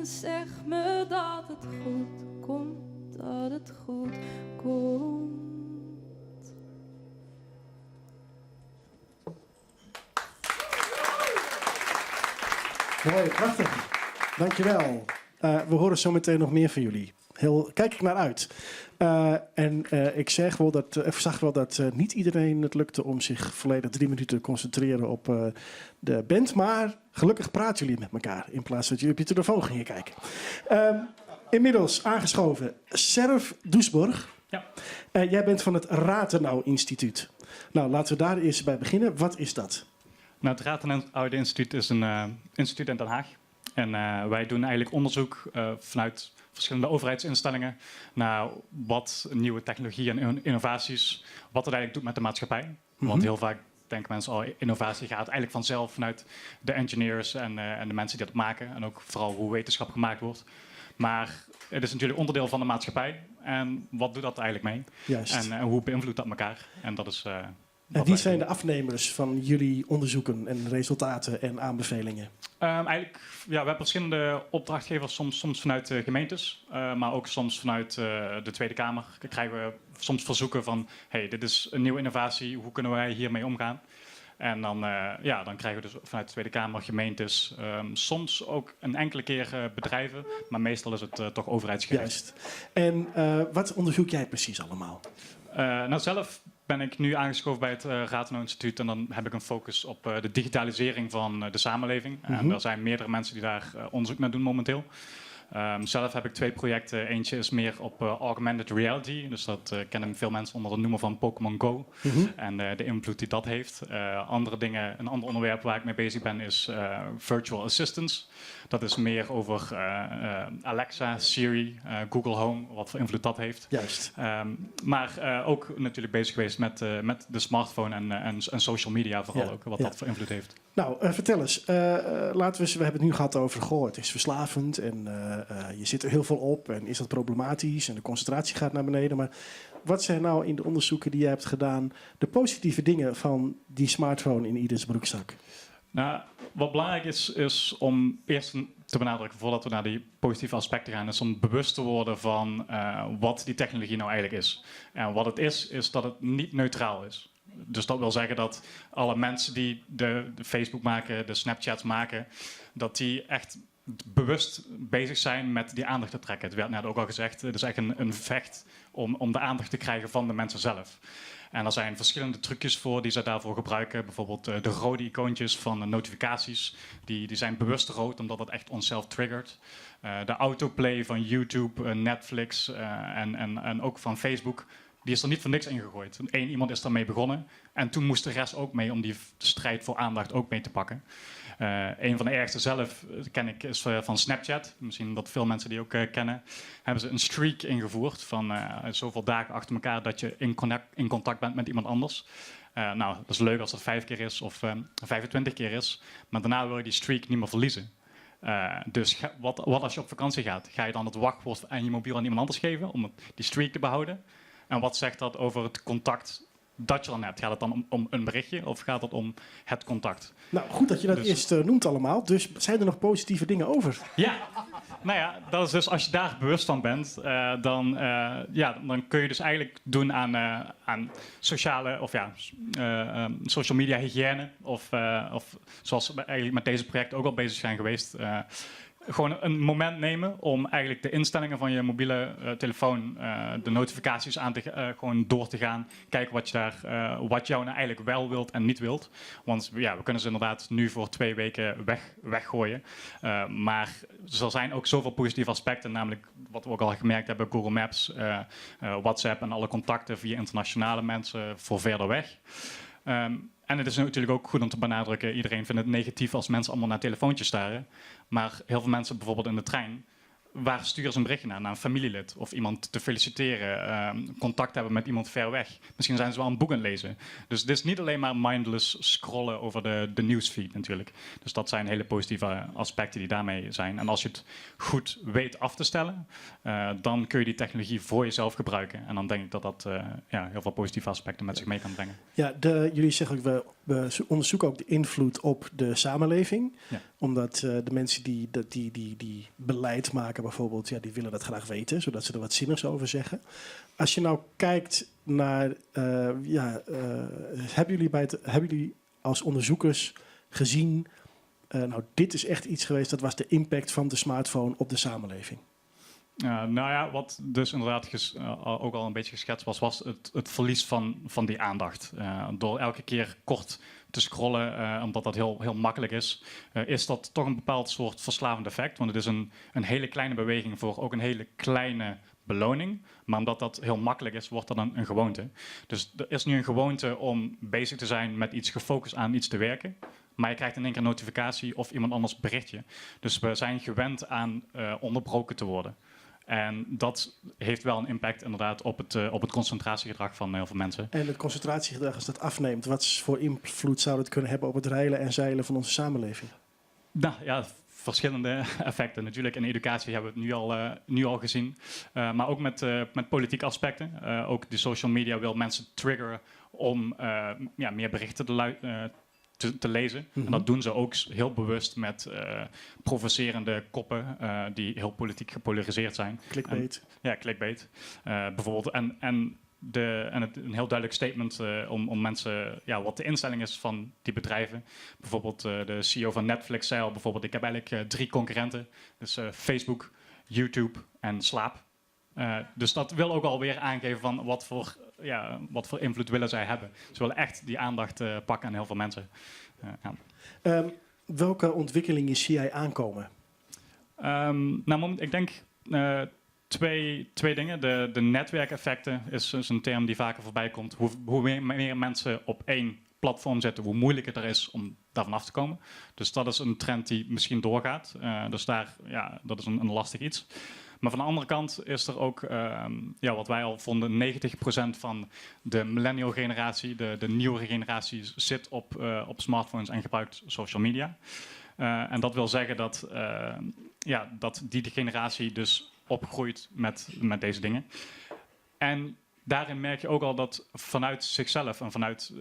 En zeg me dat het goed komt, dat het goed komt. Mooi, prachtig. Dankjewel. We horen zo meteen nog meer van jullie. Heel, kijk ik naar uit. En ik zeg wel dat, ik zag wel dat niet iedereen het lukte om zich volledig 3 minuten te concentreren op de band. Maar gelukkig praten jullie met elkaar in plaats dat jullie op je telefoon gingen kijken. Inmiddels aangeschoven Serf Doesborg. Ja. Jij bent van het Rathenau Instituut. Nou, laten we daar eerst bij beginnen. Wat is dat? Nou, het Rathenau Instituut is een instituut in Den Haag. En wij doen eigenlijk onderzoek vanuit verschillende overheidsinstellingen naar wat nieuwe technologie en innovaties, wat het eigenlijk doet met de maatschappij. Want heel vaak denken mensen al, innovatie gaat eigenlijk vanzelf vanuit de engineers en de mensen die dat maken. En ook vooral hoe wetenschap gemaakt wordt. Maar het is natuurlijk onderdeel van de maatschappij. En wat doet dat eigenlijk mee? En hoe beïnvloedt dat elkaar? En dat is En wat wie wij zijn doen. de afnemers van jullie onderzoeken en resultaten en aanbevelingen? Eigenlijk, ja, we hebben verschillende opdrachtgevers, soms vanuit de gemeentes, maar ook soms vanuit de Tweede Kamer. Dan krijgen we soms verzoeken van, hey, dit is een nieuwe innovatie, hoe kunnen wij hiermee omgaan? En dan, ja, dan krijgen we dus vanuit de Tweede Kamer gemeentes, soms ook een enkele keer bedrijven, maar meestal is het toch overheidsgericht. Juist. En wat onderzoek jij precies allemaal? Nou, zelf ben ik nu aangeschoven bij het Rathenau Instituut en dan heb ik een focus op de digitalisering van de samenleving. En er zijn meerdere mensen die daar onderzoek naar doen momenteel. Zelf heb ik twee projecten. Eentje is meer op augmented reality. Dus dat kennen veel mensen onder het noemen van Pokémon Go. En de invloed die dat heeft. Andere dingen, een ander onderwerp waar ik mee bezig ben is virtual assistants. Dat is meer over Alexa, Siri, Google Home, wat voor invloed dat heeft. Maar ook natuurlijk bezig geweest met de smartphone en social media vooral ook, wat dat voor invloed heeft. Nou, vertel eens. Laten we eens, we hebben het nu gehad over, goh, het is verslavend en je zit er heel veel op en is dat problematisch en de concentratie gaat naar beneden. Maar wat zijn nou in de onderzoeken die jij hebt gedaan de positieve dingen van die smartphone in ieders broekzak? Nou, wat belangrijk is, is om eerst te benadrukken voordat we naar die positieve aspecten gaan, is om bewust te worden van wat die technologie nou eigenlijk is. En wat het is, is dat het niet neutraal is. Dus dat wil zeggen dat alle mensen die de Facebook maken, de Snapchats maken, dat die echt bewust bezig zijn met die aandacht te trekken. Het werd net ook al gezegd, het is echt een vecht om de aandacht te krijgen van de mensen zelf. En er zijn verschillende trucjes voor die ze daarvoor gebruiken. Bijvoorbeeld de rode icoontjes van de notificaties. Die zijn bewust rood, omdat dat echt onszelf triggert. De autoplay van YouTube, Netflix en ook van Facebook. Die is er niet voor niks ingegooid. Eén iemand is daarmee begonnen. En toen moest de rest ook mee om die strijd voor aandacht ook mee te pakken. Een van de ergste zelf ken ik is van Snapchat. Misschien dat veel mensen die ook kennen. Hebben ze een streak ingevoerd van zoveel dagen achter elkaar dat je in contact bent met iemand anders. Nou, dat is leuk als dat 5 keer is of 25 keer is. Maar daarna wil je die streak niet meer verliezen. Dus wat als je op vakantie gaat? Ga je dan het wachtwoord aan je mobiel aan iemand anders geven om die streak te behouden? En wat zegt dat over het contact dat je dan hebt? Gaat het dan om een berichtje of gaat het om het contact? Nou, goed dat je dat eerst noemt allemaal. Dus zijn er nog positieve dingen over? Ja, nou ja, dat is dus als je daar bewust van bent, dan, ja, dan kun je dus eigenlijk doen aan sociale of ja, social media hygiëne. Of zoals we eigenlijk met deze project ook al bezig zijn geweest. Gewoon een moment nemen om eigenlijk de instellingen van je mobiele telefoon, de notificaties aan te, gewoon door te gaan. Kijken wat jou nou eigenlijk wel wilt en niet wilt. Want ja, we kunnen ze inderdaad nu voor 2 weken weggooien. Maar er zijn ook zoveel positieve aspecten, namelijk wat we ook al gemerkt hebben, Google Maps, WhatsApp en alle contacten via internationale mensen voor verder weg. En het is natuurlijk ook goed om te benadrukken, iedereen vindt het negatief als mensen allemaal naar telefoontjes staren. Maar heel veel mensen bijvoorbeeld in de trein, waar sturen ze een berichtje naar? Naar een familielid of iemand te feliciteren, contact hebben met iemand ver weg. Misschien zijn ze wel een boek aan het lezen. Dus het is niet alleen maar mindless scrollen over de newsfeed natuurlijk. Dus dat zijn hele positieve aspecten die daarmee zijn. En als je het goed weet af te stellen, dan kun je die technologie voor jezelf gebruiken. En dan denk ik dat dat ja, heel veel positieve aspecten met zich mee kan brengen. Ja, jullie zeggen ook, we We onderzoeken ook de invloed op de samenleving. Ja. Omdat de mensen die, dat, die, die, die beleid maken bijvoorbeeld, ja, die willen dat graag weten, zodat ze er wat zinnigs over zeggen. Als je nou kijkt naar, ja, hebben jullie als onderzoekers gezien, nou, dit is echt iets geweest, dat was de impact van de smartphone op de samenleving? Nou ja, wat dus inderdaad ook al een beetje geschetst was, was het verlies van die aandacht. Door elke keer kort te scrollen, omdat dat heel, heel makkelijk is, is dat toch een bepaald soort verslavend effect. Want het is een hele kleine beweging voor ook een hele kleine beloning. Maar omdat dat heel makkelijk is, wordt dat een gewoonte. Dus er is nu een gewoonte om bezig te zijn met iets gefocust aan iets te werken. Maar je krijgt in één keer een notificatie of iemand anders bericht je. Dus we zijn gewend aan onderbroken te worden. En dat heeft wel een impact inderdaad op het concentratiegedrag van heel veel mensen. En het concentratiegedrag, als dat afneemt, wat voor invloed zou dat kunnen hebben op het reilen en zeilen van onze samenleving? Nou ja, verschillende effecten. Natuurlijk in educatie hebben we het nu al gezien. Maar ook met politieke aspecten. Ook de social media wil mensen triggeren om meer berichten te lezen. En dat doen ze ook heel bewust met provocerende koppen die heel politiek gepolariseerd zijn. Clickbait. En, ja, clickbait. Bijvoorbeeld. En een heel duidelijk statement om mensen, ja, wat de instelling is van die bedrijven. Bijvoorbeeld de CEO van Netflix zei al bijvoorbeeld, ik heb eigenlijk 3 concurrenten. Dus Facebook, YouTube en slaap. Dus dat wil ook alweer aangeven van wat voor invloed willen zij hebben. Ze willen echt die aandacht pakken aan heel veel mensen. Ja. Welke ontwikkelingen zie jij aankomen? Ik denk twee dingen. De netwerkeffecten is een term die vaker voorbij komt. Hoe meer mensen op één platform zitten, hoe moeilijker het er is om daarvan af te komen. Dus dat is een trend die misschien doorgaat. Dus daar, ja, dat is een lastig iets. Maar van de andere kant is er ook, wat wij al vonden, 90% van de millennial generatie, de nieuwere generatie, zit op smartphones en gebruikt social media. En dat wil zeggen dat die generatie dus opgroeit met deze dingen. En daarin merk je ook al dat vanuit zichzelf en vanuit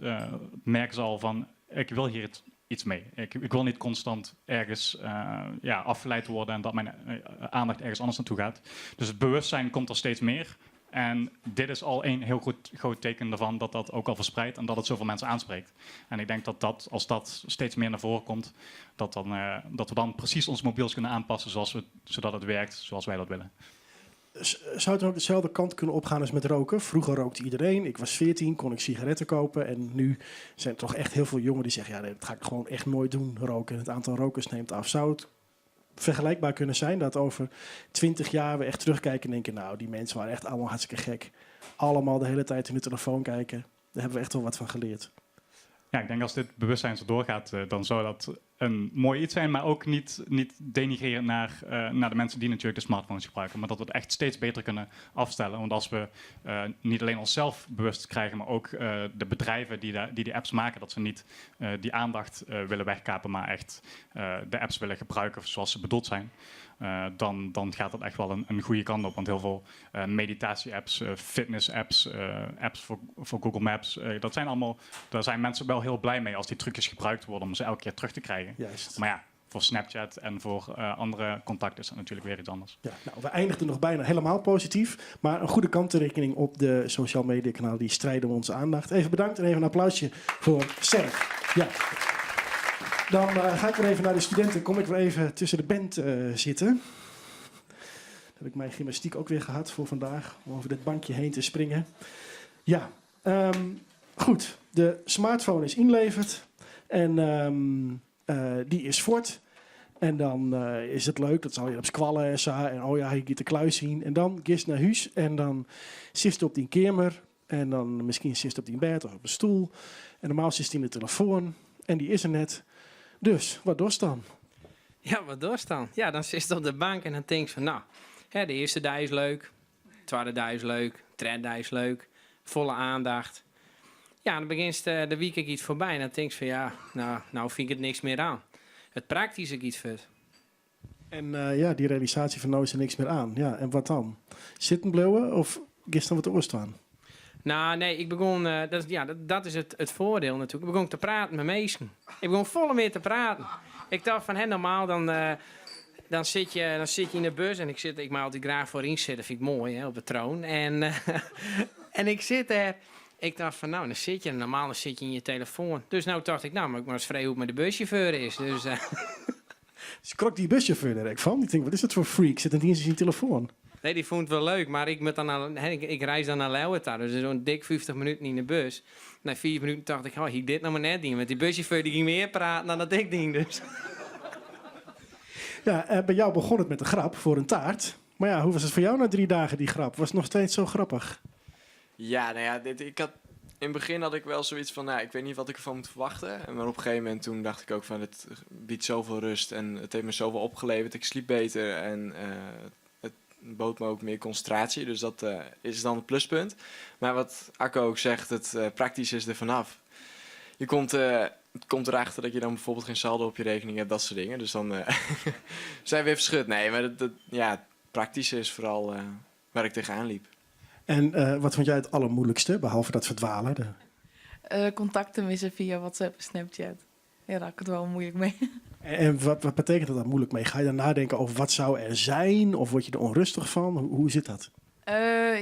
merken ze al van, ik wil hier iets mee. Ik wil niet constant ergens afgeleid worden en dat mijn aandacht ergens anders naartoe gaat. Dus het bewustzijn komt er steeds meer. En dit is al een heel groot teken daarvan dat dat ook al verspreidt en dat het zoveel mensen aanspreekt. En ik denk dat als dat steeds meer naar voren komt, dat we dan precies ons mobiels kunnen aanpassen zodat het werkt zoals wij dat willen. Zou het dan ook dezelfde kant kunnen opgaan als met roken? Vroeger rookte iedereen. Ik was 14, kon ik sigaretten kopen. En nu zijn er toch echt heel veel jongeren die zeggen, ja, nee, dat ga ik gewoon echt nooit doen, roken. En het aantal rokers neemt af. Zou het vergelijkbaar kunnen zijn dat over 20 jaar we echt terugkijken en denken, nou, die mensen waren echt allemaal hartstikke gek. Allemaal de hele tijd in de telefoon kijken. Daar hebben we echt wel wat van geleerd. Ja, ik denk als dit bewustzijn zo doorgaat, dan zou dat een mooi iets zijn, maar ook niet denigrerend naar de mensen die natuurlijk de smartphones gebruiken. Maar dat we het echt steeds beter kunnen afstellen. Want als we niet alleen onszelf bewust krijgen, maar ook de bedrijven die die apps maken, dat ze niet die aandacht willen wegkapen, maar echt de apps willen gebruiken zoals ze bedoeld zijn. Dan gaat dat echt wel een goede kant op. Want heel veel meditatie-apps, fitness-apps, apps voor Google Maps, daar zijn mensen wel heel blij mee als die trucjes gebruikt worden om ze elke keer terug te krijgen. Maar voor Snapchat en voor andere contacten is dat natuurlijk weer iets anders. We eindigden nog bijna helemaal positief. Maar een goede kanttekening op de social media kanaal die strijden om onze aandacht. Even bedankt en even een applausje voor Serf. Ja. Dan ga ik weer even naar de studenten. Kom ik weer even tussen de band zitten. Dan heb ik mijn gymnastiek ook weer gehad voor vandaag. Om over dit bankje heen te springen. De smartphone is ingeleverd. En die is voort. En dan is het leuk. Dat zal je op squallen en zo. En oh ja, je gaat de kluis zien. En dan gist naar huis. En dan zit op die kamer. En dan misschien zit op die bed of op een stoel. En normaal zit hij in de telefoon. En die is er net. Dus, wat dorst dan? Ja, wat dorst dan? Ja, dan zit je op de bank en dan denk je van, nou, hè, de eerste dag is leuk, de tweede dag is leuk, de derde dag is leuk, volle aandacht. Ja, dan begint de week iets voorbij en dan denk je van, ja, nou vind ik het niks meer aan. Het praktische iets vet. En die realisatie van nou is er niks meer aan. Ja, en wat dan? Zitten blijven of gisteren wat oorst aan? Nou, nee, ik begon, eh, dat, ja, dat, dat is het, het voordeel natuurlijk. Ik begon te praten met mensen. Ik begon volle meer te praten. Ik dacht van, hè, normaal dan, eh, dan, zit je, dan zit je in de bus en ik, zit, ik mag altijd graag voorin zitten, vind ik mooi, hè, op de troon. En, eh, en ik zit daar. Ik dacht van, nou, dan zit je, normaal dan zit je in je telefoon. Dus nou dacht ik, nou, maar ik maar eens vrij hoe het met de buschauffeur is. Dus, eh, Schrok die buschauffeur er ook van? Die denkt, wat is dat voor freak? Zit niet eens in zijn telefoon. Nee, die vond het wel leuk, maar ik, moet dan naar, hè, ik, ik reis dan naar Leeuwarden, dus zo'n dik 50 minuten in de bus. Na 4 minuten dacht ik, oh, hier dit nou maar net niet. Want die buschauffeur die ging meer praten dan dat ik ding, dus. Ja, bij jou begon het met een grap voor een taart. Maar ja, hoe was het voor jou na 3 dagen, die grap? Was het nog steeds zo grappig? Ja, nou ja, dit, ik had, in het begin had ik wel zoiets van, nou, ik weet niet wat ik ervan moet verwachten. En maar op een gegeven moment toen dacht ik ook van, het biedt zoveel rust en het heeft me zoveel opgeleverd. Ik sliep beter en het bood me ook meer concentratie. Dus dat is dan het pluspunt. Maar wat Akko ook zegt, het praktisch is er vanaf. Je komt, het komt erachter dat je dan bijvoorbeeld geen saldo op je rekening hebt, dat soort dingen. Dus dan zijn we weer verschut. Nee, maar dat, ja, het praktische is vooral waar ik tegenaan liep. En wat vond jij het allermoeilijkste, behalve dat verdwalen? De... Contacten missen via WhatsApp en Snapchat. Ja, daar had ik het wel moeilijk mee. En wat betekent dat dan moeilijk mee? Ga je dan nadenken over wat zou er zijn? Of word je er onrustig van? Hoe zit dat?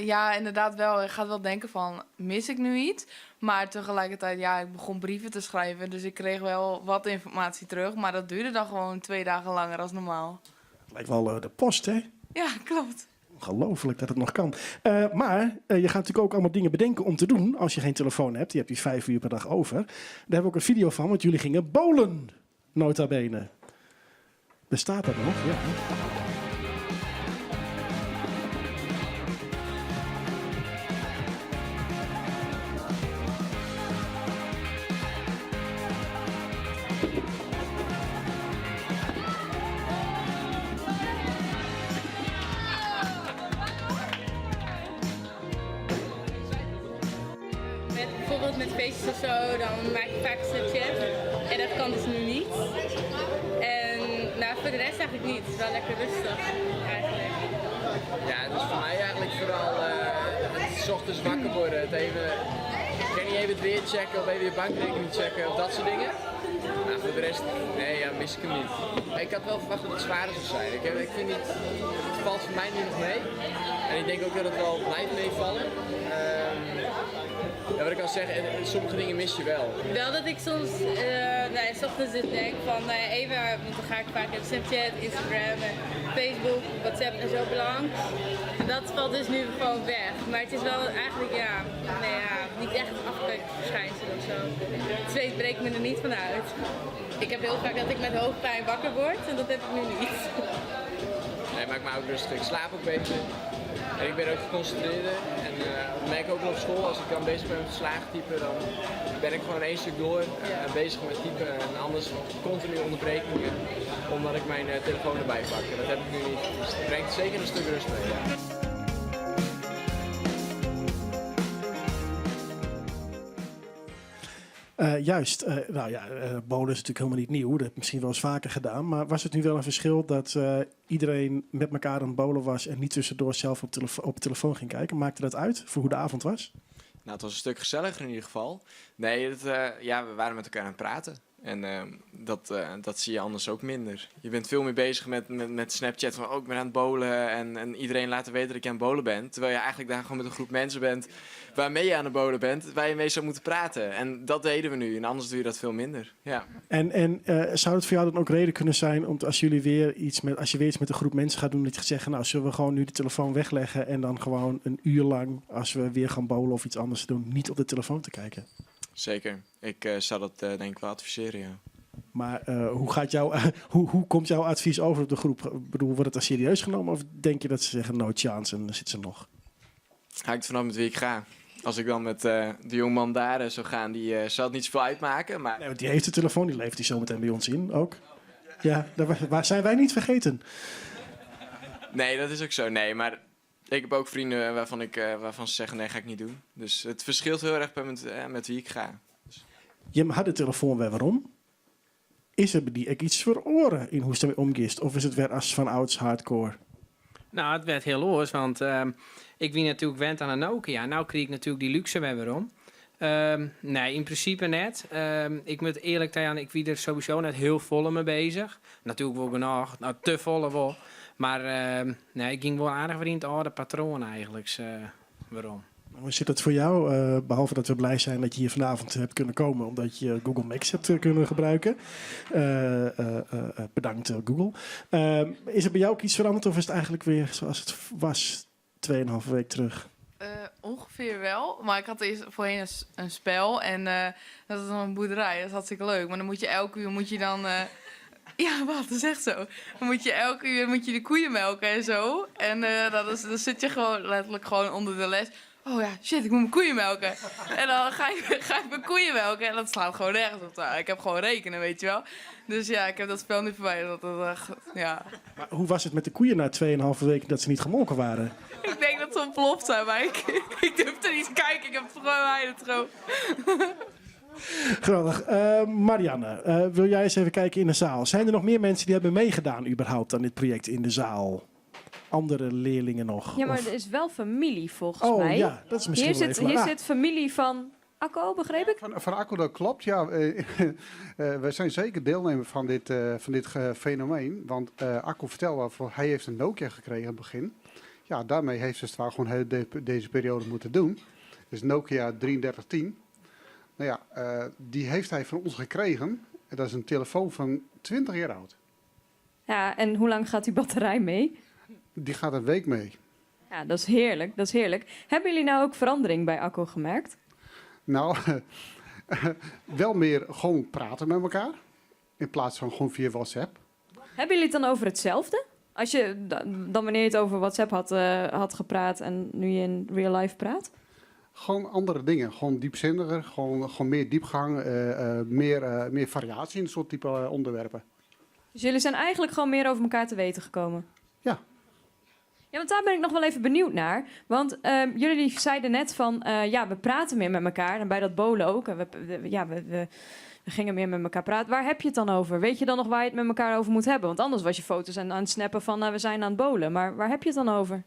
Ja, inderdaad wel. Ik ga wel denken van, mis ik nu iets? Maar tegelijkertijd, ja, ik begon brieven te schrijven. Dus ik kreeg wel wat informatie terug. Maar dat duurde dan gewoon 2 dagen langer als normaal. Het lijkt wel de post, hè? Ja, klopt. Ongelooflijk dat het nog kan. Maar je gaat natuurlijk ook allemaal dingen bedenken om te doen als je geen telefoon hebt. Je hebt die 5 uur per dag over. Daar hebben we ook een video van, want jullie gingen bowlen. Nota bene. Bestaat dat nog? Ja. Met, bijvoorbeeld met feestjes of zo, dan maak je vaak een Snapchat. En dat kan dus nu niet. En nou, voor de rest eigenlijk niet. Het is wel lekker rustig eigenlijk. Ja, het is voor mij eigenlijk vooral het 's ochtends wakker worden. Het even, ik kan niet even het weer checken of even je bankrekening checken of dat soort dingen. Maar voor de rest, nee, ja, mis ik hem niet. Ik had wel verwacht dat het zwaarder zou zijn. Ik vind niet, het valt voor mij nu nog mee. En ik denk ook dat het wel blijft meevallen. Ja, wat ik al zeg, en sommige dingen mis je wel. Wel dat ik soms, nou ja, 's ochtends dus denk van, nou ja, even, want dan ga ik vaak in Snapchat, Instagram en Facebook, WhatsApp en zo beland. En dat valt dus nu gewoon weg. Maar het is wel eigenlijk, ja, nou ja, niet echt een afkikverschijnsel of zo. Het zweet breekt me er niet van uit. Ik heb heel vaak dat ik met hoofdpijn wakker word en dat heb ik nu niet. Nee, maakt me ook rustig. Ik slaap ook beter. En ik ben ook geconcentreerder. En dat merk ik ook wel op school. Als ik dan bezig ben met verslagen typen, dan ben ik gewoon één stuk door bezig met typen. En anders continu onderbrekingen, omdat ik mijn telefoon erbij pak. En dat heb ik nu niet. Dus het brengt zeker een stuk rust mee. Ja. Juist, nou ja, bowlen is natuurlijk helemaal niet nieuw. Dat heb ik misschien wel eens vaker gedaan. Maar was het nu wel een verschil dat iedereen met elkaar aan het bowlen was en niet tussendoor zelf op de telefoon ging kijken? Maakte dat uit voor hoe de avond was? Nou, het was een stuk gezelliger in ieder geval. Nee, ja, we waren met elkaar aan het praten. En dat zie je anders ook minder. Je bent veel meer bezig met Snapchat van, oh, ik ben aan het bowlen. En iedereen laten weten dat je aan het bowlen bent. Terwijl je eigenlijk daar gewoon met een groep mensen bent waarmee je aan het bowlen bent. Waar je mee zou moeten praten. En dat deden we nu. En anders doe je dat veel minder. Ja. En zou het voor jou dan ook reden kunnen zijn om te, als jullie weer iets met, als je weer iets met een groep mensen gaat doen, dat je gaat zeggen, nou, zullen we gewoon nu de telefoon wegleggen en dan gewoon een uur lang, als we weer gaan bowlen of iets anders doen, niet op de telefoon te kijken? Zeker. Ik zou dat denk ik wel adviseren, ja. Maar hoe komt jouw advies over op de groep? Ik bedoel, wordt het dan serieus genomen of denk je dat ze zeggen no chance en dan zit ze nog? Hangt vanaf met wie ik ga. Als ik dan met de jongman daar zou gaan, die zal het niet zoveel uitmaken. Maar... Nee, want die heeft de telefoon, die levert die zo meteen bij ons in ook. Ja, waar zijn wij niet vergeten? Nee, dat is ook zo. Nee, maar ik heb ook vrienden waarvan ze zeggen, nee, ga ik niet doen. Dus het verschilt heel erg per met wie ik ga. Dus. Je had de telefoon weer waarom? Is er bij die ook iets voor oren in hoe ze ermee omgist? Of is het weer als van ouds hardcore? Nou, it wurdt hiel oars, want ik wie natuerlik wend oan in Nokia. No krige ik natuerlik dy lúkse wer werom. Nee, yn prinsipe net. Ik moat earlik tajaan, ik wie der sowieso net hiel folle mei bezich. Natuerlik wol genôch, no te folle wol. Mar nee, ik gyng wol aardich wer yn it âlde patroan eigentlik werom. Hoe zit dat voor jou? Behalve dat we blij zijn dat je hier vanavond hebt kunnen komen, omdat je Google Maps hebt kunnen gebruiken. Bedankt Google. Is er bij jou ook iets veranderd of is het eigenlijk weer zoals het was 2,5 week terug? Ongeveer wel, maar ik had eerst voorheen een spel en dat is dan een boerderij, dat is hartstikke leuk. Maar dan moet je elk uur moet je dan, ja, wat, dat is echt zo. Dan moet je elk uur moet je de koeien melken en zo. En dan zit je gewoon letterlijk gewoon onder de les. Oh ja, shit, ik moet mijn koeien melken. En dan ga ik mijn koeien melken en dat slaat gewoon nergens op. Nou, ik heb gewoon rekenen, weet je wel. Dus ja, ik heb dat spel nu verwijderd. Dat echt, ja. Maar hoe was het met de koeien na 2,5 weken dat ze niet gemolken waren? Ik denk dat ze ontploft zijn, maar ik durf er niet te kijken. Ik heb het gewoon verwijderd gewoon. Geweldig. Marianne, wil jij eens even kijken in de zaal? Zijn er nog meer mensen die hebben meegedaan überhaupt aan dit project in de zaal? Andere leerlingen nog? Ja, maar Of er is wel familie volgens Oh, mij. ja, dat is misschien Hier wel even zit familie van Akko, begreep ik? Van Akko, dat klopt, ja. Wij zijn zeker deelnemer van dit fenomeen. Want Akko vertelde al, hij heeft een Nokia gekregen in het begin. Ja, daarmee heeft ze het waar gewoon heel deze periode moeten doen. Dus Nokia 3310. Die heeft hij van ons gekregen. En dat is een telefoon van 20 jaar oud. Ja, en hoe lang gaat die batterij mee? Die gaat een week mee. Ja, dat is heerlijk, dat is heerlijk. Hebben jullie nou ook verandering bij Akko gemerkt? Wel meer gewoon praten met elkaar. In plaats van gewoon via WhatsApp. Hebben jullie het dan over hetzelfde? Als je dan wanneer je het over WhatsApp had gepraat en nu je in real life praat? Gewoon andere dingen. Gewoon diepzinniger, gewoon meer diepgang, meer variatie in het soort type onderwerpen. Dus jullie zijn eigenlijk gewoon meer over elkaar te weten gekomen? Ja. Ja, want daar ben ik nog wel even benieuwd naar. Want jullie zeiden net van, ja, we praten meer met elkaar. En bij dat bowlen ook. En we gingen meer met elkaar praten. Waar heb je het dan over? Weet je dan nog waar je het met elkaar over moet hebben? Want anders was je foto's aan het snappen van, we zijn aan het bowlen. Maar waar heb je het dan over?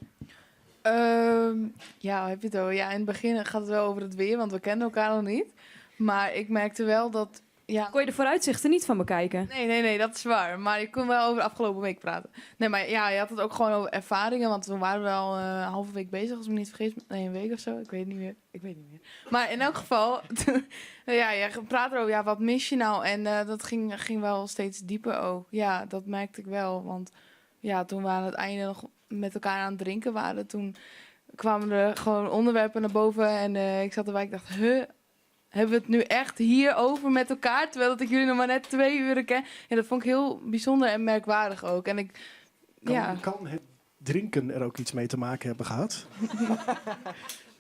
Ja, waar heb je het over? Ja, in het begin gaat het wel over het weer, want we kenden elkaar nog niet. Maar ik merkte wel dat... Ja. Kon je de vooruitzichten niet van bekijken? Nee, nee, nee, dat is waar. Maar ik kon wel over de afgelopen week praten. Nee, maar ja, je had het ook gewoon over ervaringen. Want toen waren we al een halve week bezig, als ik me niet vergis. Nee, een week of zo. Ik weet het niet meer. Ik weet het niet meer. Maar in elk geval, toen, ja, je praat erover. Ja, wat mis je nou? En dat ging wel steeds dieper ook. Ja, dat merkte ik wel. Want ja, toen we aan het einde nog met elkaar aan het drinken waren, toen kwamen er gewoon onderwerpen naar boven. En ik zat erbij, ik dacht, huh? Hebben we het nu echt hierover met elkaar? Terwijl dat ik jullie nog maar net 2 uren ken. Ja, dat vond ik heel bijzonder en merkwaardig ook. En ik, Kan ja. het drinken er ook iets mee te maken hebben gehad?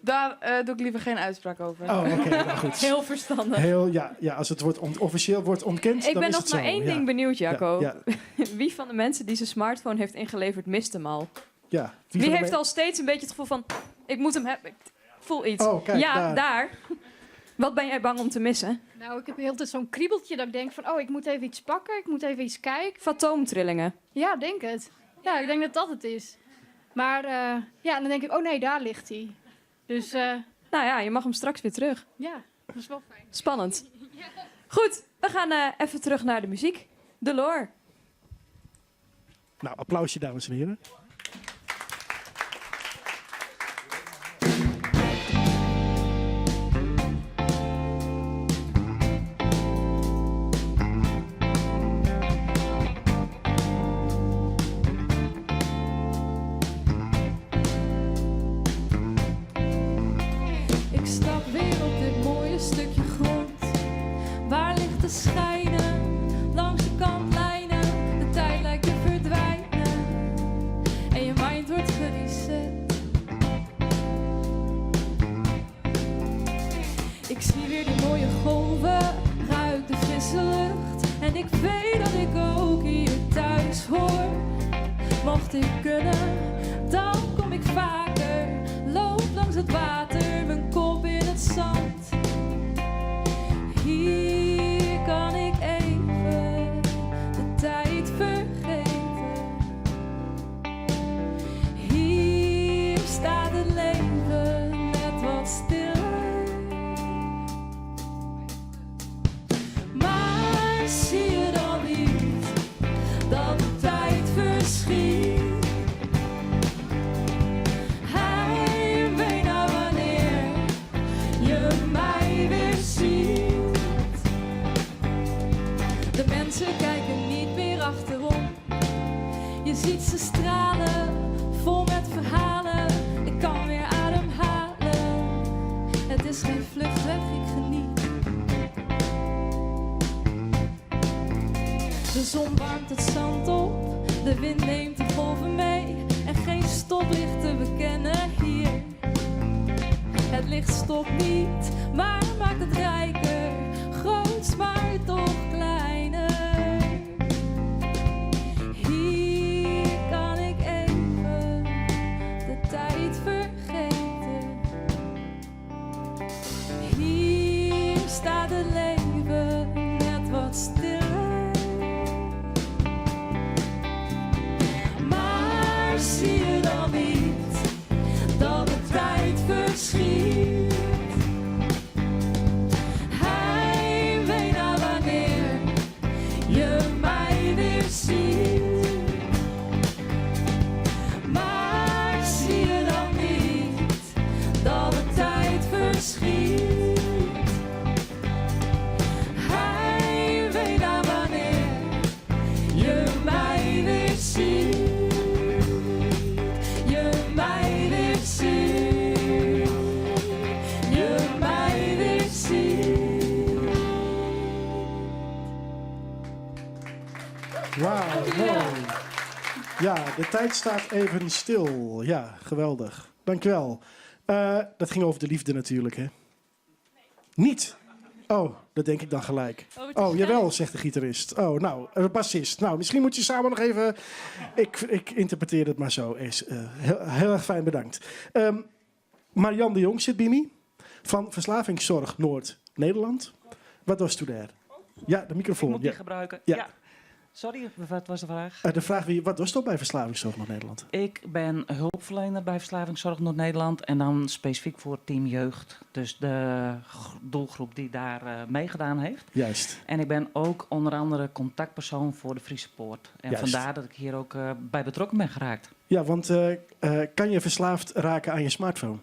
Daar doe ik liever geen uitspraak over. Oh, oké, nou goed. Heel verstandig. Heel, ja, ja, als het wordt officieel wordt ontkend, Ik dan ben is nog het maar zo, één ja. ding benieuwd, Jacco. Ja, ja. Wie van de mensen die zijn smartphone heeft ingeleverd, mist hem al? Ja, wie Wie van de heeft al steeds een beetje het gevoel van, ik moet hem hebben, ik voel iets. Oh, kijk, ja, daar. daar. Wat ben jij bang om te missen? Nou, ik heb de hele tijd zo'n kriebeltje dat ik denk van, oh, ik moet even iets pakken, ik moet even iets kijken. Fantoomtrillingen. Ja, denk het. Ja, ik denk dat dat het is. Maar ja, dan denk ik, oh nee, daar ligt hij. Dus Nou ja, je mag hem straks weer terug. Ja, dat is wel fijn. Spannend. Goed, we gaan even terug naar de muziek. De Loor. Nou, applausje, dames en heren. Ik stap weer op dit mooie stukje grond. Waar ligt te schijnen, langs de kantlijnen. De tijd lijkt te verdwijnen en je mind wordt gereset. Ik zie weer die mooie golven, ruik de frisse lucht. En ik weet dat ik ook hier thuis hoor. Mocht ik kunnen, dan kom ik vaker. Loop langs het water, mijn kop in het zand. Hier kan ik even de tijd vergeten. De wind neemt de golven mee en geen stoplicht te bekennen hier. Het licht stopt niet, maar maakt het rijker. Groots, maar toch kleiner. Hier kan ik even de tijd vergeten. Hier staat het leven net wat stiller. Maar zie je dan niet dat de tijd verschiet? Heimwee naar wanneer je mij weer ziet. Maar zie je dan niet dat de tijd verschiet? Heimwee naar wanneer je mij weer ziet. Je mij weer ziet. Je mij weer ziet. Wauw, mooi. Ja, de tijd staat even stil. Ja, geweldig. Dankjewel. Dat ging over de liefde natuurlijk, hè? Niet? Oh, dat denk ik dan gelijk. Oh, het is Oh, jawel, gelijk. zegt de gitarist. Oh, nou, de bassist. Nou, misschien moet je samen nog even... Ik interpreteer het maar zo. Is heel, heel erg fijn, bedankt. Marian de Jong zit bij mij. Van Verslavingszorg Noord-Nederland. Wat was toen daar? Ja, de microfoon. Ik moet die ja. gebruiken. Ja. Ja. Sorry, wat was de vraag? De vraag wie, wat was dat bij Verslavingszorg Noord-Nederland? Ik ben hulpverlener bij Verslavingszorg Noord-Nederland en dan specifiek voor Team Jeugd. Dus de doelgroep die daar meegedaan heeft. En ik ben ook onder andere contactpersoon voor de Friese Poort. En vandaar dat ik hier ook bij betrokken ben geraakt. Ja, want kan je verslaafd raken aan je smartphone?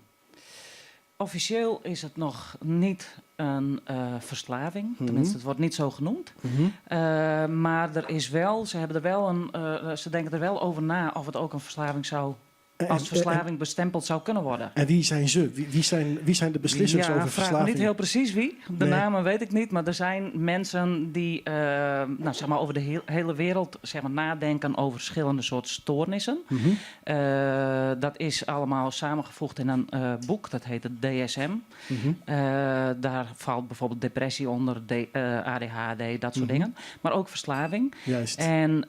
Officieel is het nog niet een verslaving. Tenminste, het wordt niet zo genoemd. Maar er is wel, ze hebben er wel een, ze denken er wel over na of het ook een verslaving zou, als verslaving bestempeld zou kunnen worden. En wie zijn ze? Wie zijn de beslissers Ja, over vraag me verslaving? niet heel precies wie. De namen weet ik niet, maar er zijn mensen die over de hele wereld nadenken over verschillende soorten stoornissen. Dat is allemaal samengevoegd in een boek, dat heet het DSM. Daar valt bijvoorbeeld depressie onder, ADHD, dat soort dingen. Maar ook verslaving. En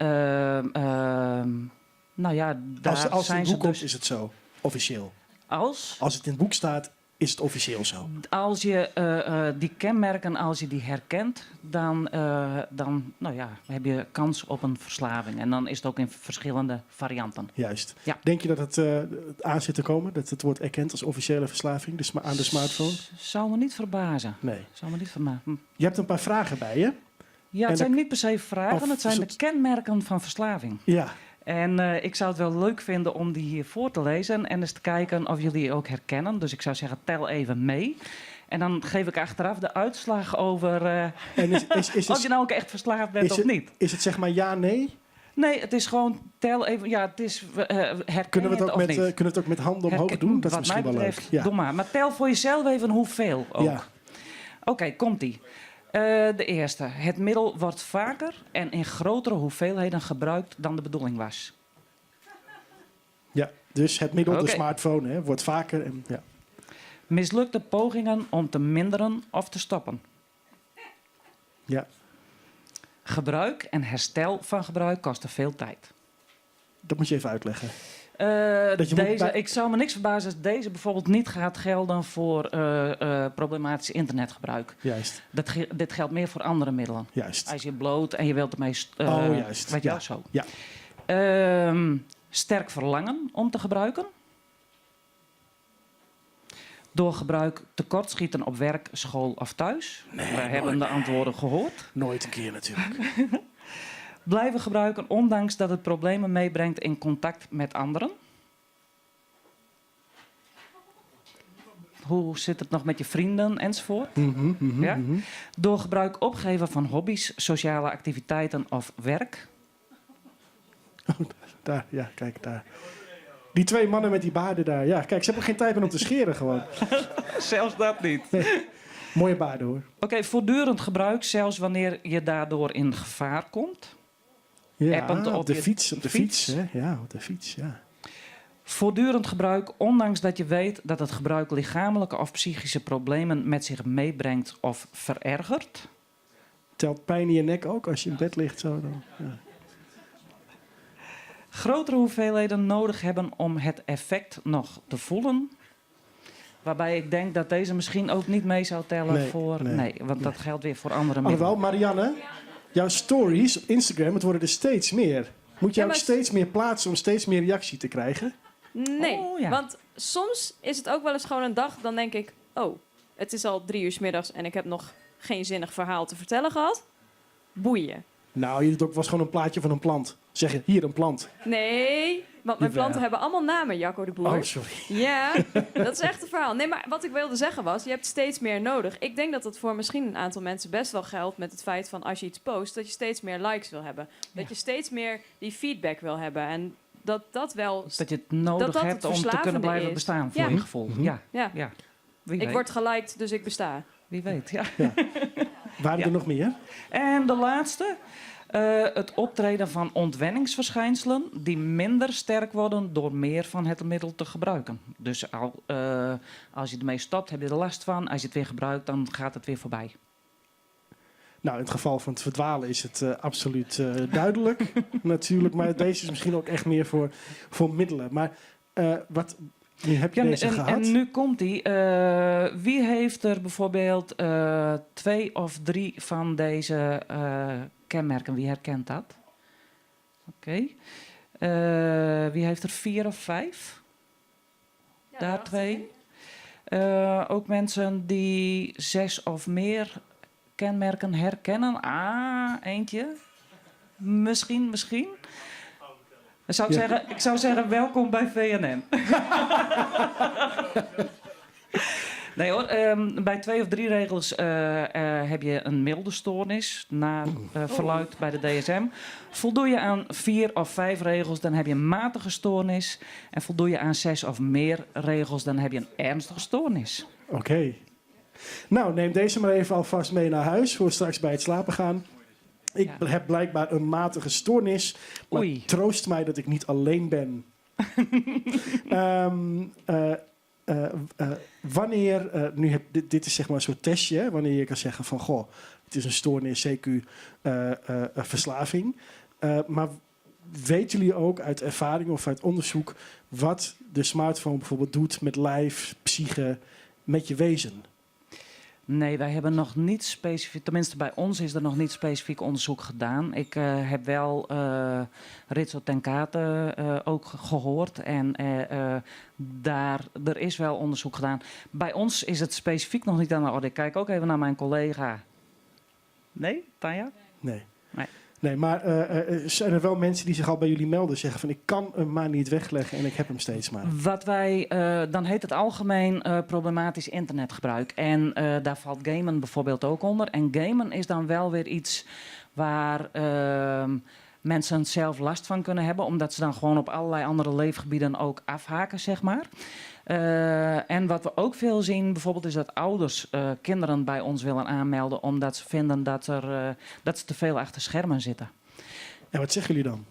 daar Als het zijn in het ze boek komt, dus is het zo, officieel. Als? Als het in het boek staat, is het officieel zo. Als je die kenmerken, als je die herkent, dan heb je kans op een verslaving. En dan is het ook in verschillende varianten. Denk je dat het aan zit te komen? Dat het wordt erkend als officiële verslaving, aan de smartphone? Zou me niet verbazen. Nee. Zou me niet verbazen. Je hebt een paar vragen bij je. Ja, het En zijn dan niet per se vragen, Of het zijn is de het kenmerken van verslaving. En ik zou het wel leuk vinden om die hier voor te lezen en eens te kijken of jullie ook herkennen. Dus ik zou zeggen, tel even mee. En dan geef ik achteraf de uitslag over En is of het je nou ook echt verslaafd bent is of het niet. Is het ja, nee? Nee, het is gewoon tel even. Ja, het is herken Kunnen we het je ook het of met, niet? kunnen we het ook met handen omhoog Herken- doen? Dat is wat misschien mij wel leuk. betreft, Ja. Doe maar. Maar tel voor jezelf even hoeveel ook. Oké, komt-ie. De eerste. Het middel wordt vaker en in grotere hoeveelheden gebruikt dan de bedoeling was. Ja, dus het middel, de smartphone, hè, wordt vaker. En, ja. Mislukte pogingen om te minderen of te stoppen. Gebruik en herstel van gebruik kosten veel tijd. Dat moet je even uitleggen. Dat je moet bij- Ik zou me niks verbazen als deze bijvoorbeeld niet gaat gelden voor problematisch internetgebruik. Dit geldt meer voor andere middelen. Als je bloot en je wilt ermee weet je wel, zo. Sterk verlangen om te gebruiken. Door gebruik tekortschieten op werk, school of thuis. Nee, We hebben nooit. de antwoorden gehoord. Nooit een keer natuurlijk. Blijven gebruiken ondanks dat het problemen meebrengt in contact met anderen. Hoe zit het nog met je vrienden enzovoort? Ja? Door gebruik opgeven van hobby's, sociale activiteiten of werk. Oh, daar, ja, kijk daar. Die twee mannen met die baarden daar. Ja, kijk, ze hebben geen tijd meer om te scheren gewoon. Zelfs dat niet. Nee. Mooie baarden hoor. Oké, voortdurend gebruik, zelfs wanneer je daardoor in gevaar komt. Ja, append op de je fiets, op de fiets. Hè? Ja, op de fiets, ja. Voortdurend gebruik, ondanks dat je weet dat het gebruik lichamelijke of psychische problemen met zich meebrengt of verergert. Telt pijn in je nek ook als je in bed ligt zo dan? Ja. Grotere hoeveelheden nodig hebben om het effect nog te voelen. Waarbij ik denk dat deze misschien ook niet mee zou tellen Nee, voor. nee, Nee, want dat geldt weer voor andere middelen. Alhoewel, Marianne, jouw stories op Instagram, het worden er steeds meer. Moet jij Ja, ook maar- steeds meer plaatsen om steeds meer reactie te krijgen? Nee, Oh, want soms is het ook wel eens gewoon een dag, dan denk ik, oh, het is al 3 uur 's middags en ik heb nog geen zinnig verhaal te vertellen gehad. Boeien. Nou, je doet ook was gewoon een plaatje van een plant. Zeg je, hier een plant. Nee, want mijn Jawel. planten hebben allemaal namen, Jacco de Boer. Oh, sorry. Ja, dat is echt een verhaal. Nee, maar wat ik wilde zeggen was, je hebt steeds meer nodig. Ik denk dat dat voor misschien een aantal mensen best wel geldt met het feit van als je iets post, dat je steeds meer likes wil hebben. Dat je steeds meer die feedback wil hebben. En dat dat wel... Dat je het nodig dat dat hebt het om te kunnen verslavende blijven is. bestaan voor Ja. je gevoel. Ja. Ja. ja. Wie Ik weet. word geliked, dus ik besta. Wie weet, ja. Waren er nog meer? En de laatste. Het optreden van ontwenningsverschijnselen die minder sterk worden door meer van het middel te gebruiken. Dus al, als je ermee stopt, heb je er last van. Als je het weer gebruikt, dan gaat het weer voorbij. Nou, in het geval van het verdwalen is het absoluut duidelijk natuurlijk. Maar deze is misschien ook echt meer voor middelen. Maar wat, nu heb je Ja, deze en, gehad. en nu komt die. Wie heeft er bijvoorbeeld 2 of 3 van deze kenmerken? Wie herkent dat? Oké. Wie heeft er 4 of 5? Daar 2. Ook mensen die 6 of meer kenmerken herkennen. Ah, eentje. Misschien, misschien. Dan zou ik, Ja. zeggen, ik zou zeggen, welkom bij VNM. Nee hoor, bij 2 of 3 regels heb je een milde stoornis naar verluid bij de DSM. Voldoe je aan 4 of 5 regels, dan heb je een matige stoornis. En voldoe je aan 6 of meer regels, dan heb je een ernstige stoornis. Oké. Nou, neem deze maar even alvast mee naar huis voor straks bij het slapen gaan. Ik heb blijkbaar een matige stoornis. Maar troost mij dat ik niet alleen ben. Wanneer, nu heb, dit is zeg maar een soort testje, hè, wanneer je kan zeggen van goh, het is een stoornis, CQ, verslaving. Maar weten jullie ook uit ervaring of uit onderzoek wat de smartphone bijvoorbeeld doet met lijf, psyche, met je wezen? Nee, wij hebben nog niet specifiek, tenminste bij ons is er nog niet specifiek onderzoek gedaan. Ik heb wel Ritso ten Kate ook gehoord en daar, er is wel onderzoek gedaan. Bij ons is het specifiek nog niet aan de orde. Ik kijk ook even naar mijn collega. Nee, Tanja? Nee. Nee. Nee, maar zijn er wel mensen die zich al bij jullie melden? Zeggen van ik kan hem maar niet wegleggen en ik heb hem steeds maar. Wat wij, dan heet het algemeen problematisch internetgebruik. En daar valt gamen bijvoorbeeld ook onder. En gamen is dan wel weer iets waar mensen zelf last van kunnen hebben. Omdat ze dan gewoon op allerlei andere leefgebieden ook afhaken, zeg maar. En wat we ook veel zien bijvoorbeeld is dat ouders kinderen bij ons willen aanmelden. Omdat ze vinden dat ze te veel achter schermen zitten. En wat zeggen jullie dan?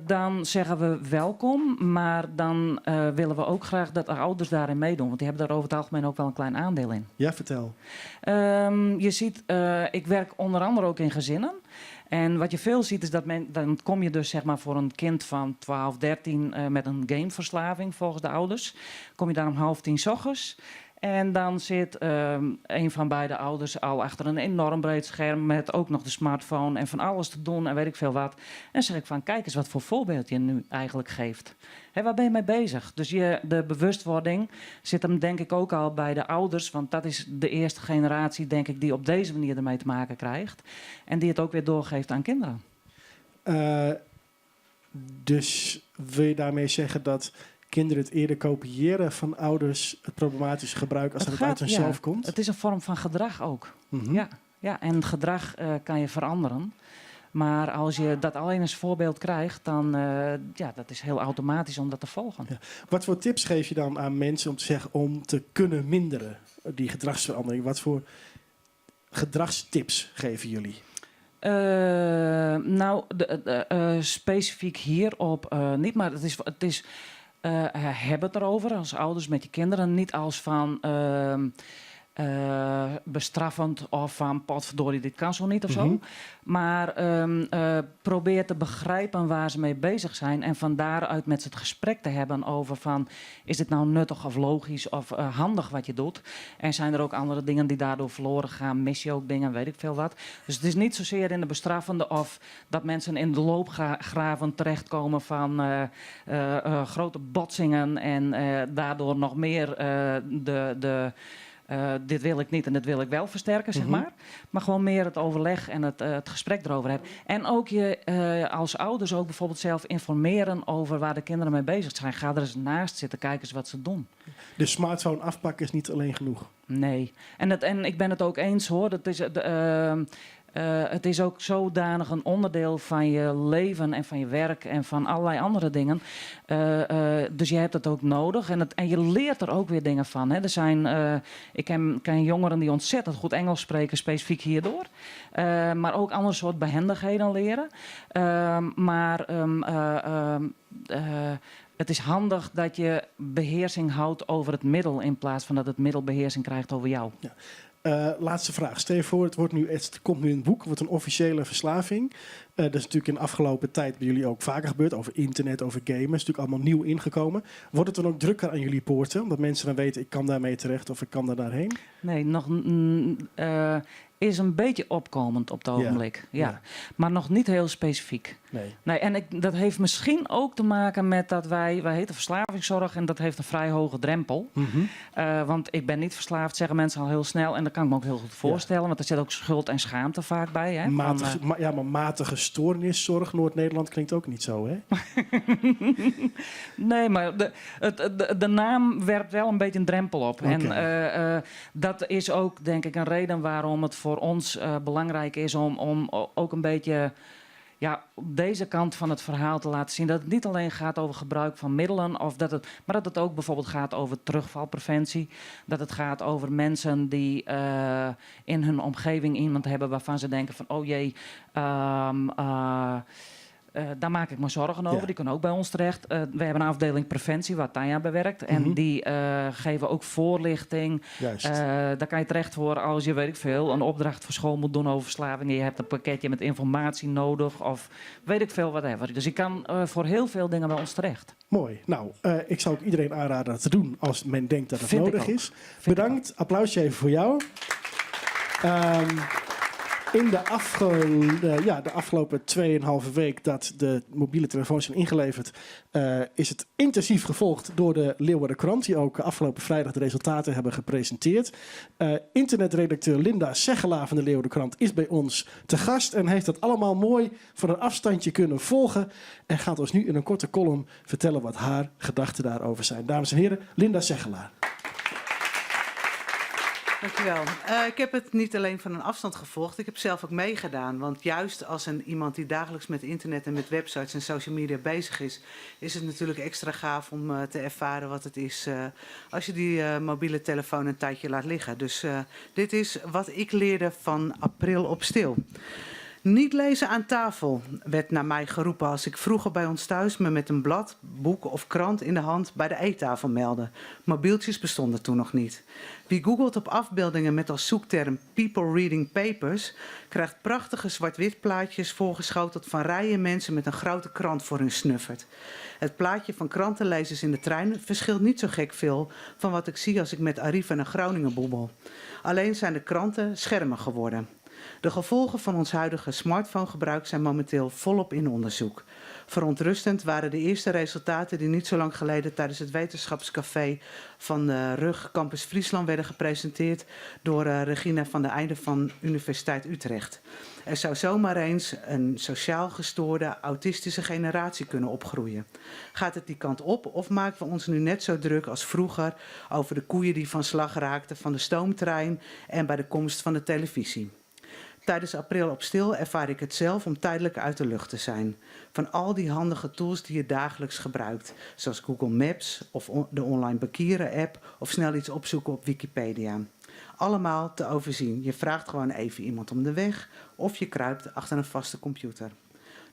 Dan zeggen we welkom, maar dan willen we ook graag dat de ouders daarin meedoen. Want die hebben daar over het algemeen ook wel een klein aandeel in. Ja, vertel. Je ziet, ik werk onder andere ook in gezinnen. En wat je veel ziet is dat dan kom je dus zeg maar voor een kind van 12, 13 met een gameverslaving volgens de ouders. Kom je daar om 9:30 's ochtends. En dan zit een van beide ouders al achter een enorm breed scherm met ook nog de smartphone en van alles te doen en weet ik veel wat. En zeg ik van, kijk eens wat voor voorbeeld je nu eigenlijk geeft. Hè, waar ben je mee bezig? Dus de bewustwording zit hem denk ik ook al bij de ouders, want dat is de eerste generatie denk ik die op deze manier ermee te maken krijgt. En die het ook weer doorgeeft aan kinderen. Dus wil je daarmee zeggen dat kinderen het eerder kopiëren van ouders het problematische gebruik als dat het uit hunzelf ja, komt? Het is een vorm van gedrag ook. Ja, ja, en gedrag kan je veranderen. Maar als je dat alleen als voorbeeld krijgt, dan ja, dat is heel automatisch om dat te volgen. Ja. Wat voor tips geef je dan aan mensen om te zeggen om te kunnen minderen, die gedragsverandering? Wat voor gedragstips geven jullie? Nou, specifiek hierop niet, maar het is heb het erover als ouders met je kinderen. Niet als van bestraffend of van potverdorie, dit kan zo niet of zo. Maar probeer te begrijpen waar ze mee bezig zijn. En van daaruit met ze het gesprek te hebben over van... is dit nou nuttig of logisch of handig wat je doet? En zijn er ook andere dingen die daardoor verloren gaan? Mis je ook dingen, weet ik veel wat. Dus het is niet zozeer in de bestraffende of dat mensen in de loopgraven terechtkomen van grote botsingen en daardoor nog meer de dit wil ik niet en dit wil ik wel versterken, zeg maar. Maar gewoon meer het overleg en het gesprek erover hebben. En ook je als ouders ook bijvoorbeeld zelf informeren over waar de kinderen mee bezig zijn. Ga er eens naast zitten, kijk eens wat ze doen. De smartphone afpakken is niet alleen genoeg. Nee. En ik ben het ook eens hoor. Dat is, de, het is ook zodanig een onderdeel van je leven en van je werk en van allerlei andere dingen. Dus je hebt het ook nodig en je leert er ook weer dingen van. Hè. Ik ken jongeren die ontzettend goed Engels spreken, specifiek hierdoor. Maar ook andere soort behendigheden leren. Maar het is handig dat je beheersing houdt over het middel in plaats van dat het middel beheersing krijgt over jou. Ja. Laatste vraag. Stel je voor, het komt nu een boek, het wordt een officiële verslaving. Dat is natuurlijk in de afgelopen tijd bij jullie ook vaker gebeurd. Over internet, over gamen. Dat is natuurlijk allemaal nieuw ingekomen. Wordt het dan ook drukker aan jullie poorten? Omdat mensen dan weten, ik kan daarmee terecht of ik kan daar daarheen? Nee, nog is een beetje opkomend op het ogenblik. Ja. Maar nog niet heel specifiek. Nee. Nee, en dat heeft misschien ook te maken met dat wij heten verslavingszorg en dat heeft een vrij hoge drempel. Want ik ben niet verslaafd, zeggen mensen al heel snel. En dat kan ik me ook heel goed voorstellen, want er zit ook schuld en schaamte vaak bij. Hè, van, Ja, maar matige stoorniszorg Noord-Nederland klinkt ook niet zo, hè? Nee, maar de naam werpt wel een beetje een drempel op. En dat is ook, denk ik, een reden waarom het voor ons belangrijk is om ook een beetje, ja, deze kant van het verhaal te laten zien. Dat het niet alleen gaat over gebruik van middelen, maar dat het ook bijvoorbeeld gaat over terugvalpreventie. Dat het gaat over mensen die in hun omgeving iemand hebben waarvan ze denken van, oh jee, daar maak ik me zorgen over. Die kunnen ook bij ons terecht. We hebben een afdeling preventie waar Tanja bij werkt. En die geven ook voorlichting. Daar kan je terecht voor als je, weet ik veel, een opdracht voor school moet doen over verslaving. En je hebt een pakketje met informatie nodig of weet ik veel, whatever. Dus je kan voor heel veel dingen bij ons terecht. Mooi. Ik zou ook iedereen aanraden dat te doen als men denkt dat het Vind ik nodig ook. is. Vind ik Bedankt. Applausje even voor jou. In de afgelopen tweeënhalve week dat de mobiele telefoons zijn ingeleverd, is het intensief gevolgd door de Leeuwarden Krant, die ook afgelopen vrijdag de resultaten hebben gepresenteerd. Internetredacteur Linda Seggelaar van de Leeuwarden Krant is bij ons te gast en heeft dat allemaal mooi van een afstandje kunnen volgen en gaat ons nu in een korte column vertellen wat haar gedachten daarover zijn. Dames en heren, Linda Seggelaar. Dankjewel. Ik heb het niet alleen van een afstand gevolgd, ik heb zelf ook meegedaan. Want juist als iemand die dagelijks met internet en met websites en social media bezig is, is het natuurlijk extra gaaf om te ervaren wat het is als je die mobiele telefoon een tijdje laat liggen. Dus dit is wat ik leerde van april op stil. Niet lezen aan tafel, werd naar mij geroepen als ik vroeger bij ons thuis me met een blad, boek of krant in de hand bij de eettafel meldde. Mobieltjes bestonden toen nog niet. Wie googelt op afbeeldingen met als zoekterm people reading papers, krijgt prachtige zwart-wit plaatjes voorgeschoteld van rijen mensen met een grote krant voor hun snuffert. Het plaatje van krantenlezers in de trein verschilt niet zo gek veel van wat ik zie als ik met Arriva naar Groningen boebel. Alleen zijn de kranten schermen geworden. De gevolgen van ons huidige smartphonegebruik zijn momenteel volop in onderzoek. Verontrustend waren de eerste resultaten die niet zo lang geleden tijdens het wetenschapscafé van de RUG Campus Friesland werden gepresenteerd door Regina van der Einde van Universiteit Utrecht. Er zou zomaar eens een sociaal gestoorde autistische generatie kunnen opgroeien. Gaat het die kant op of maken we ons nu net zo druk als vroeger over de koeien die van slag raakten van de stoomtrein en bij de komst van de televisie? Tijdens april op stil ervaar ik het zelf om tijdelijk uit de lucht te zijn. Van al die handige tools die je dagelijks gebruikt, zoals Google Maps of de online bankieren app of snel iets opzoeken op Wikipedia. Allemaal te overzien. Je vraagt gewoon even iemand om de weg of je kruipt achter een vaste computer.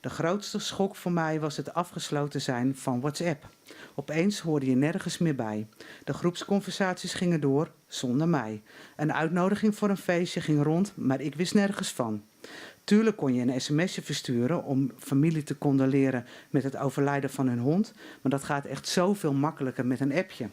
De grootste schok voor mij was het afgesloten zijn van WhatsApp. Opeens hoorde je nergens meer bij. De groepsconversaties gingen door zonder mij. Een uitnodiging voor een feestje ging rond, maar ik wist nergens van. Tuurlijk kon je een sms'je versturen om familie te condoleren met het overlijden van hun hond, maar dat gaat echt zoveel makkelijker met een appje.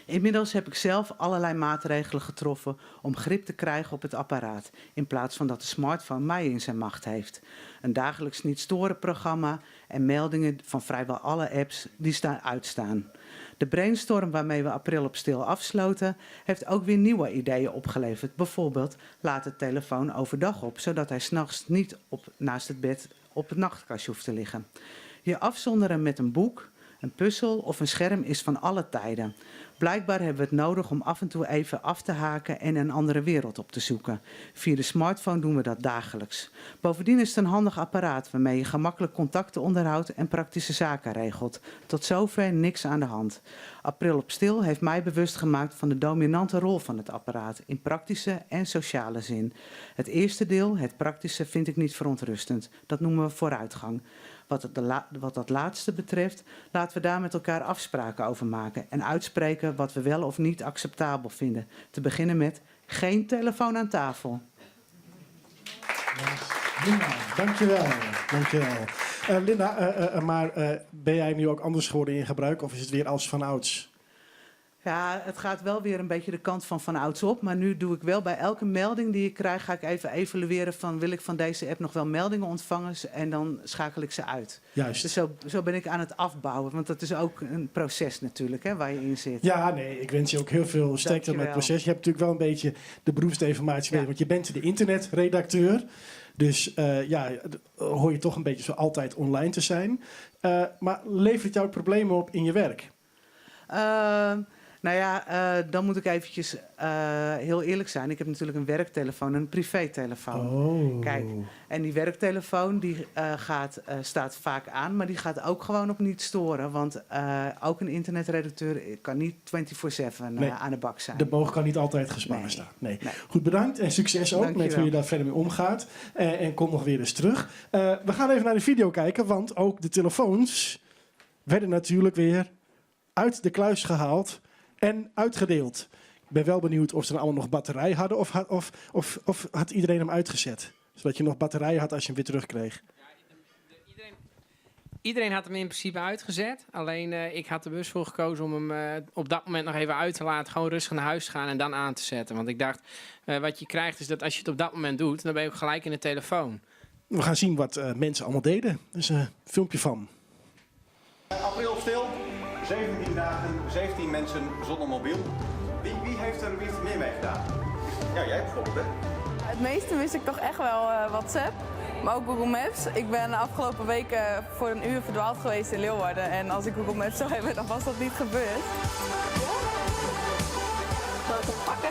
Inmiddels heb ik zelf allerlei maatregelen getroffen om grip te krijgen op het apparaat, in plaats van dat de smartphone mij in zijn macht heeft. Een dagelijks niet storen programma en meldingen van vrijwel alle apps die staan uitstaan. De brainstorm waarmee we april op stil afsloten, heeft ook weer nieuwe ideeën opgeleverd. Bijvoorbeeld, laat de telefoon overdag op, zodat hij 's nachts niet op, naast het bed op het nachtkastje hoeft te liggen. Je afzonderen met een boek, een puzzel of een scherm is van alle tijden. Blijkbaar hebben we het nodig om af en toe even af te haken en een andere wereld op te zoeken. Via de smartphone doen we dat dagelijks. Bovendien is het een handig apparaat waarmee je gemakkelijk contacten onderhoudt en praktische zaken regelt. Tot zover niks aan de hand. April op stil heeft mij bewust gemaakt van de dominante rol van het apparaat in praktische en sociale zin. Het eerste deel, het praktische, vind ik niet verontrustend. Dat noemen we vooruitgang. Wat, het de wat dat laatste betreft, laten we daar met elkaar afspraken over maken en uitspreken wat we wel of niet acceptabel vinden. Te beginnen met geen telefoon aan tafel. Linda, dankjewel. dankjewel. Linda, uh, uh, maar ben jij nu ook anders geworden in gebruik of is het weer als van ouds? Ja, het gaat wel weer een beetje de kant van van ouds op. Maar nu doe ik wel bij elke melding die ik krijg, ga ik even evalueren van wil ik van deze app nog wel meldingen ontvangen en dan schakel ik ze uit. Juist. Dus zo, zo ben ik aan het afbouwen, want dat is ook een proces natuurlijk hè, waar je in zit. Ja, nee, ik wens je ook heel veel sterkte met het proces. Je hebt natuurlijk wel een beetje de beroepsdeformatie mee, want je bent de internetredacteur. Dus ja, hoor je toch een beetje zo altijd online te zijn. Maar levert het jou ook problemen op in je werk? Nou ja, dan moet ik eventjes heel eerlijk zijn. Ik heb natuurlijk een werktelefoon en een privételefoon. Oh. Kijk, en die werktelefoon die, gaat, staat vaak aan, maar die gaat ook gewoon op niet storen. Want ook een internetredacteur kan niet 24/7 nee, aan de bak zijn. De boog kan niet altijd gespannen nee. staan. Nee. nee. Goed, bedankt en succes ook Dankjewel. met hoe je daar verder mee omgaat. En kom nog weer eens terug. We gaan even naar de video kijken, want ook de telefoons werden natuurlijk weer uit de kluis gehaald en uitgedeeld. Ik ben wel benieuwd of ze dan allemaal nog batterij hadden of, of, of, of had iedereen hem uitgezet? Zodat je nog batterij had als je hem weer terugkreeg. Ja, iedereen, iedereen had hem in principe uitgezet. Alleen ik had er bewust voor gekozen om hem op dat moment nog even uit te laten. Gewoon rustig naar huis te gaan en dan aan te zetten. Want ik dacht, wat je krijgt is dat als je het op dat moment doet, dan ben je ook gelijk in de telefoon. We gaan zien wat mensen allemaal deden. Er is een filmpje van. April op stil. 17 dagen, 17 mensen zonder mobiel. Wie heeft er meer mee gedaan? Ja, jij bijvoorbeeld, hè? Het meeste mis ik toch echt wel WhatsApp, maar ook Google Maps. Ik ben de afgelopen weken voor een uur verdwaald geweest in Leeuwarden. En als ik Google Maps zou hebben, dan was dat niet gebeurd. Zal ik hem pakken?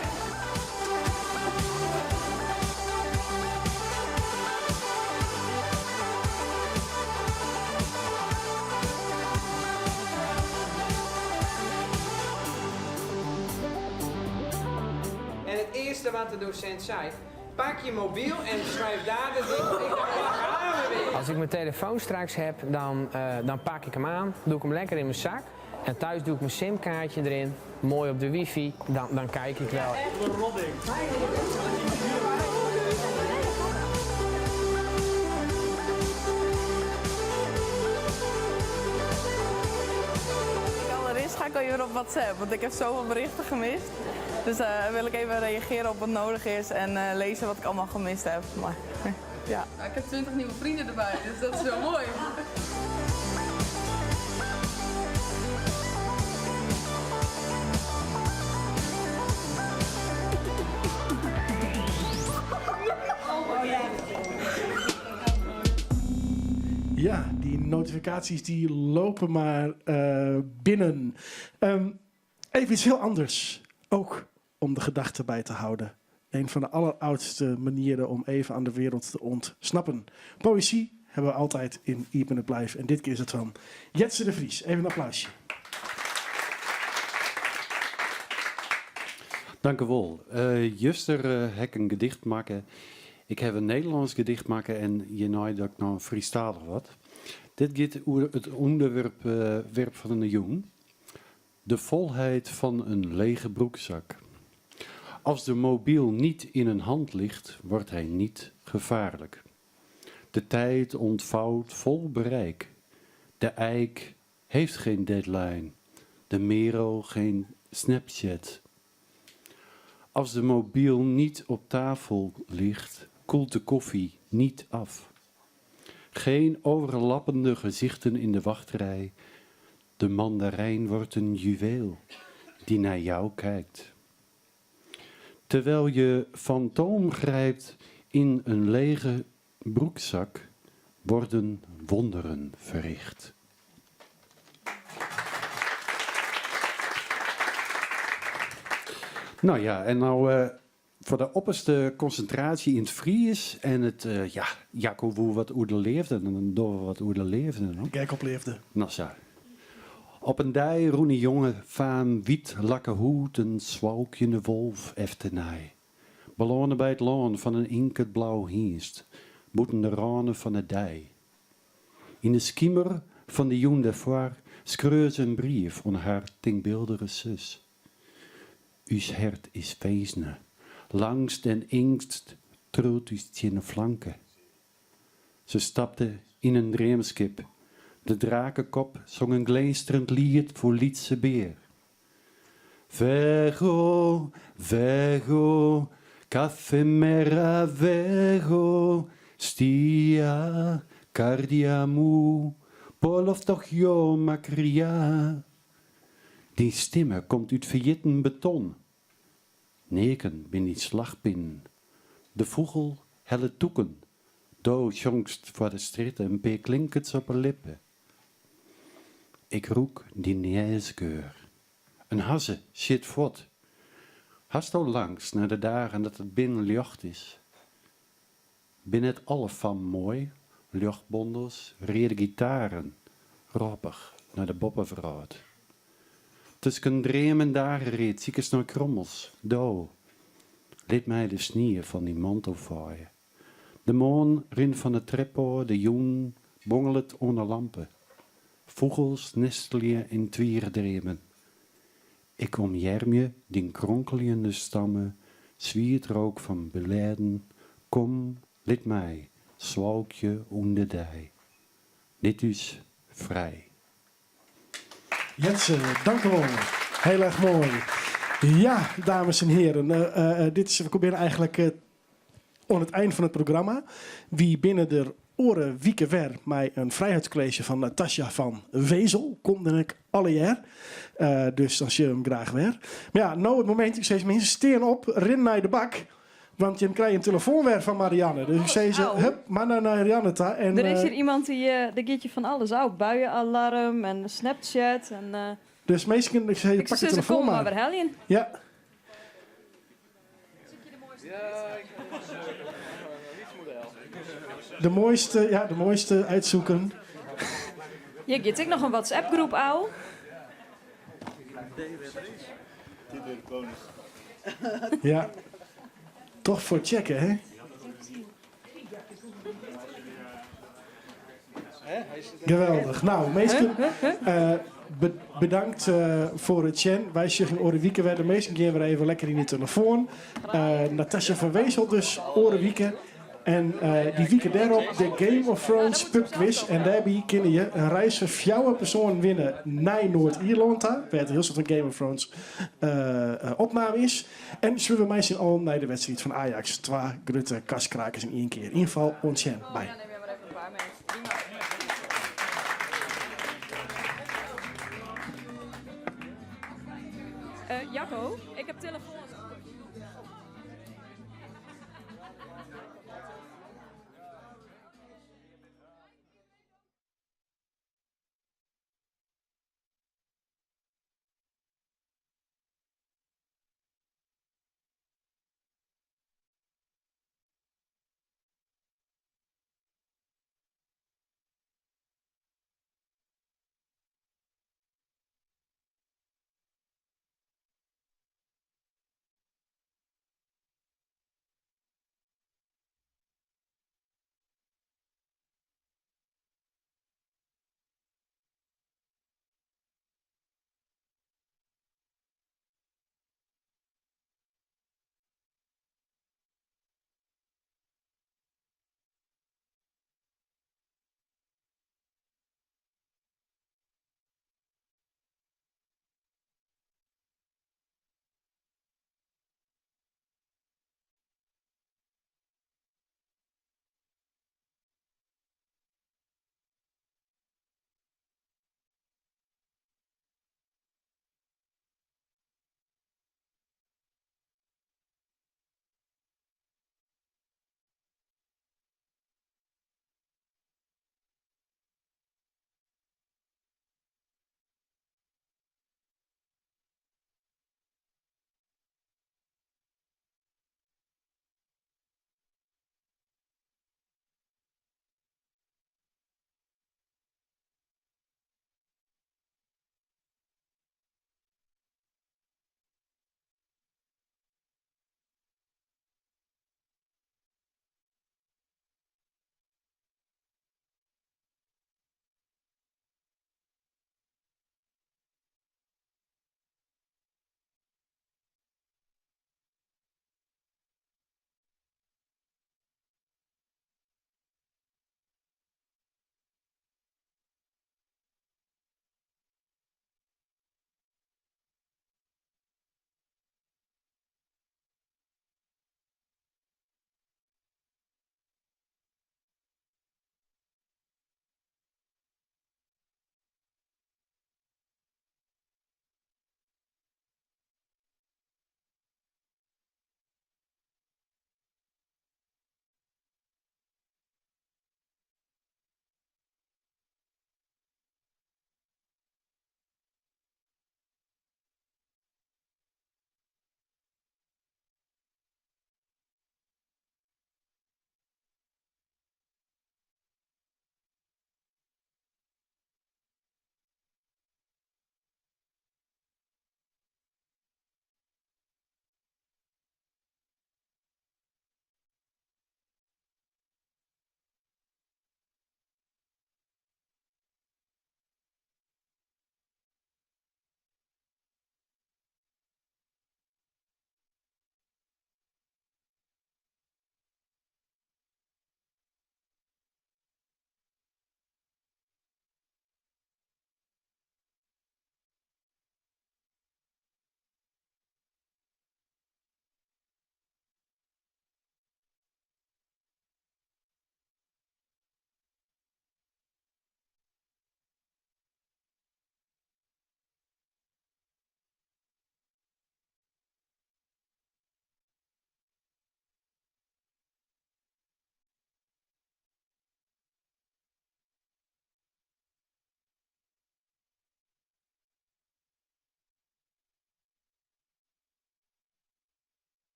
En het eerste wat de docent zei, pak je mobiel en schrijf daar de ding. Ik dacht, gaan we weer. Als ik mijn telefoon straks heb, dan pak ik hem aan, doe ik hem lekker in mijn zak. En thuis doe ik mijn simkaartje erin, mooi op de wifi, dan kijk ik wel. Allereerst ga ik alweer op WhatsApp, want ik heb zoveel berichten gemist. Dus wil ik even reageren op wat nodig is en lezen wat ik allemaal gemist heb. Maar, ja. Ik heb 20 nieuwe vrienden erbij, dus dat is wel mooi. Ja, die notificaties die lopen maar binnen. Even iets heel anders. Ook om de gedachten bij te houden. Een van de alleroudste manieren om even aan de wereld te ontsnappen. Poëzie hebben we altijd in Iepen Blijf. En dit keer is het van Jetze de Vries. Even een applausje. Dank u wol. Juster ha ik in gedicht makke. Ik haw in Nederlânsk gedicht makke en hjirnei doch ik noch in Frysktalich wat. Dit giet oer it ûnderwerp werp fan de jûn. De volheid van een lege broekzak. Als de mobiel niet in een hand ligt, wordt hij niet gevaarlijk. De tijd ontvouwt vol bereik. De eik heeft geen deadline, de merel geen Snapchat. Als de mobiel niet op tafel ligt, koelt de koffie niet af. Geen overlappende gezichten in de wachtrij. De mandarijn wordt een juweel die naar jou kijkt. Terwijl je fantoom grijpt in een lege broekzak, worden wonderen verricht. Nou ja, en nou foar de opperste konsintraasje yn it Frysk en it, ja, Jacco woe wat oer de leafde, en dan dogge we wat oer de leafde. No? Gek op leafde. Nou sa. Op in dei rûn in jonge faam wyt lakke hûd in swalkjende wolf efternei. Belâne by it lân fan in inketblau hynst, bûten de râne fan 'e dei. Yn de skimer fan de jûn dêrfoar skreau se in brief oan har tinkbyldige sus. Us hert is finzene, langst en eangst triuwt ús tsjin 'e flanke. Se stapte yn in dreamskip. De drakekop song in glinsterend liet foar lytse bear. Vego, vego, kafemera vego, stia kardia mou, poloftochio makria. Dyn stimme komt út ferjitten beton. Neaken bin dyn slachpinnen. De fûgel hellet tûken. Do sjongst foar de strjitte in pear klinkerts op 'e lippe. Ik rûk dyn noasgeur. In hazze sjit fuort. Hasto langst nei de dagen dat it binnen ljocht is? Binne net alle fammen moai, ljochtbondels, reade gitaren, rôpich nei de boppewrâld. Tusken dream en dageried sikest nei krommels, do, lit my de snie fan dyn mantel feie. De moarn rint fan 'e trep ôf, de jûn bongelet oan 'e lampe. Fûgels nestelje yn twigedreamen. Ik omearmje dyn kronkeljende stamme, swietrook fan blêden, kom, lit my swalkje ûnder dy. Lit ús frij. Jetze, dankjewol. Heel erg mooi. Ja, dames en heren, dit is, we binne eigentlik oan it ein fan it programma. Wy binne der oare wike wer mei in frijheidskolleezje fan Natasja van Wezel. Komt der ek allegear. Dus dan sjogge we him graach wer. Mar ja, no it momint, ik sis minsken, stean op, rin nei de bak. Want jim krije in telefoan wer fan Marianne. Dus ik sis, hup, mar nei Marianne ta. En, Der is hjir iemand dy, der giet je fan alles ôf. Buienalarm en Snapchat en. Dus minsken, ik sis, pak de telefoan mar. mar. Kom mar wer heljen. Ja. De mooiste, ja, de mooiste uitzoeken. Hjir giet ek noch in WhatsApp-groep ôf. Ja, toch foar checken, hè? Geweldich. Nou, minsken, bedankt foar it sjen. Wy sjogge oare wike wer. De minsken gean wer even lekker yn de telefoan. Natasja van Wezel dus oare wike. En dy wike dêrop de Game of Thrones pubquiz. En dêrby kinne je in reis foar fjouwer persoanen winne nei Noard-Ierlân ta, wêr't in hiel soad fan Game of Thrones opnaam is. En sjogge we mei syn allen nei de wedstriid fan Ajax. Twa grutte kaskrakers yn ien kear. Yn gefal oant sjen. Bye. Jacco, ik heb telefoon.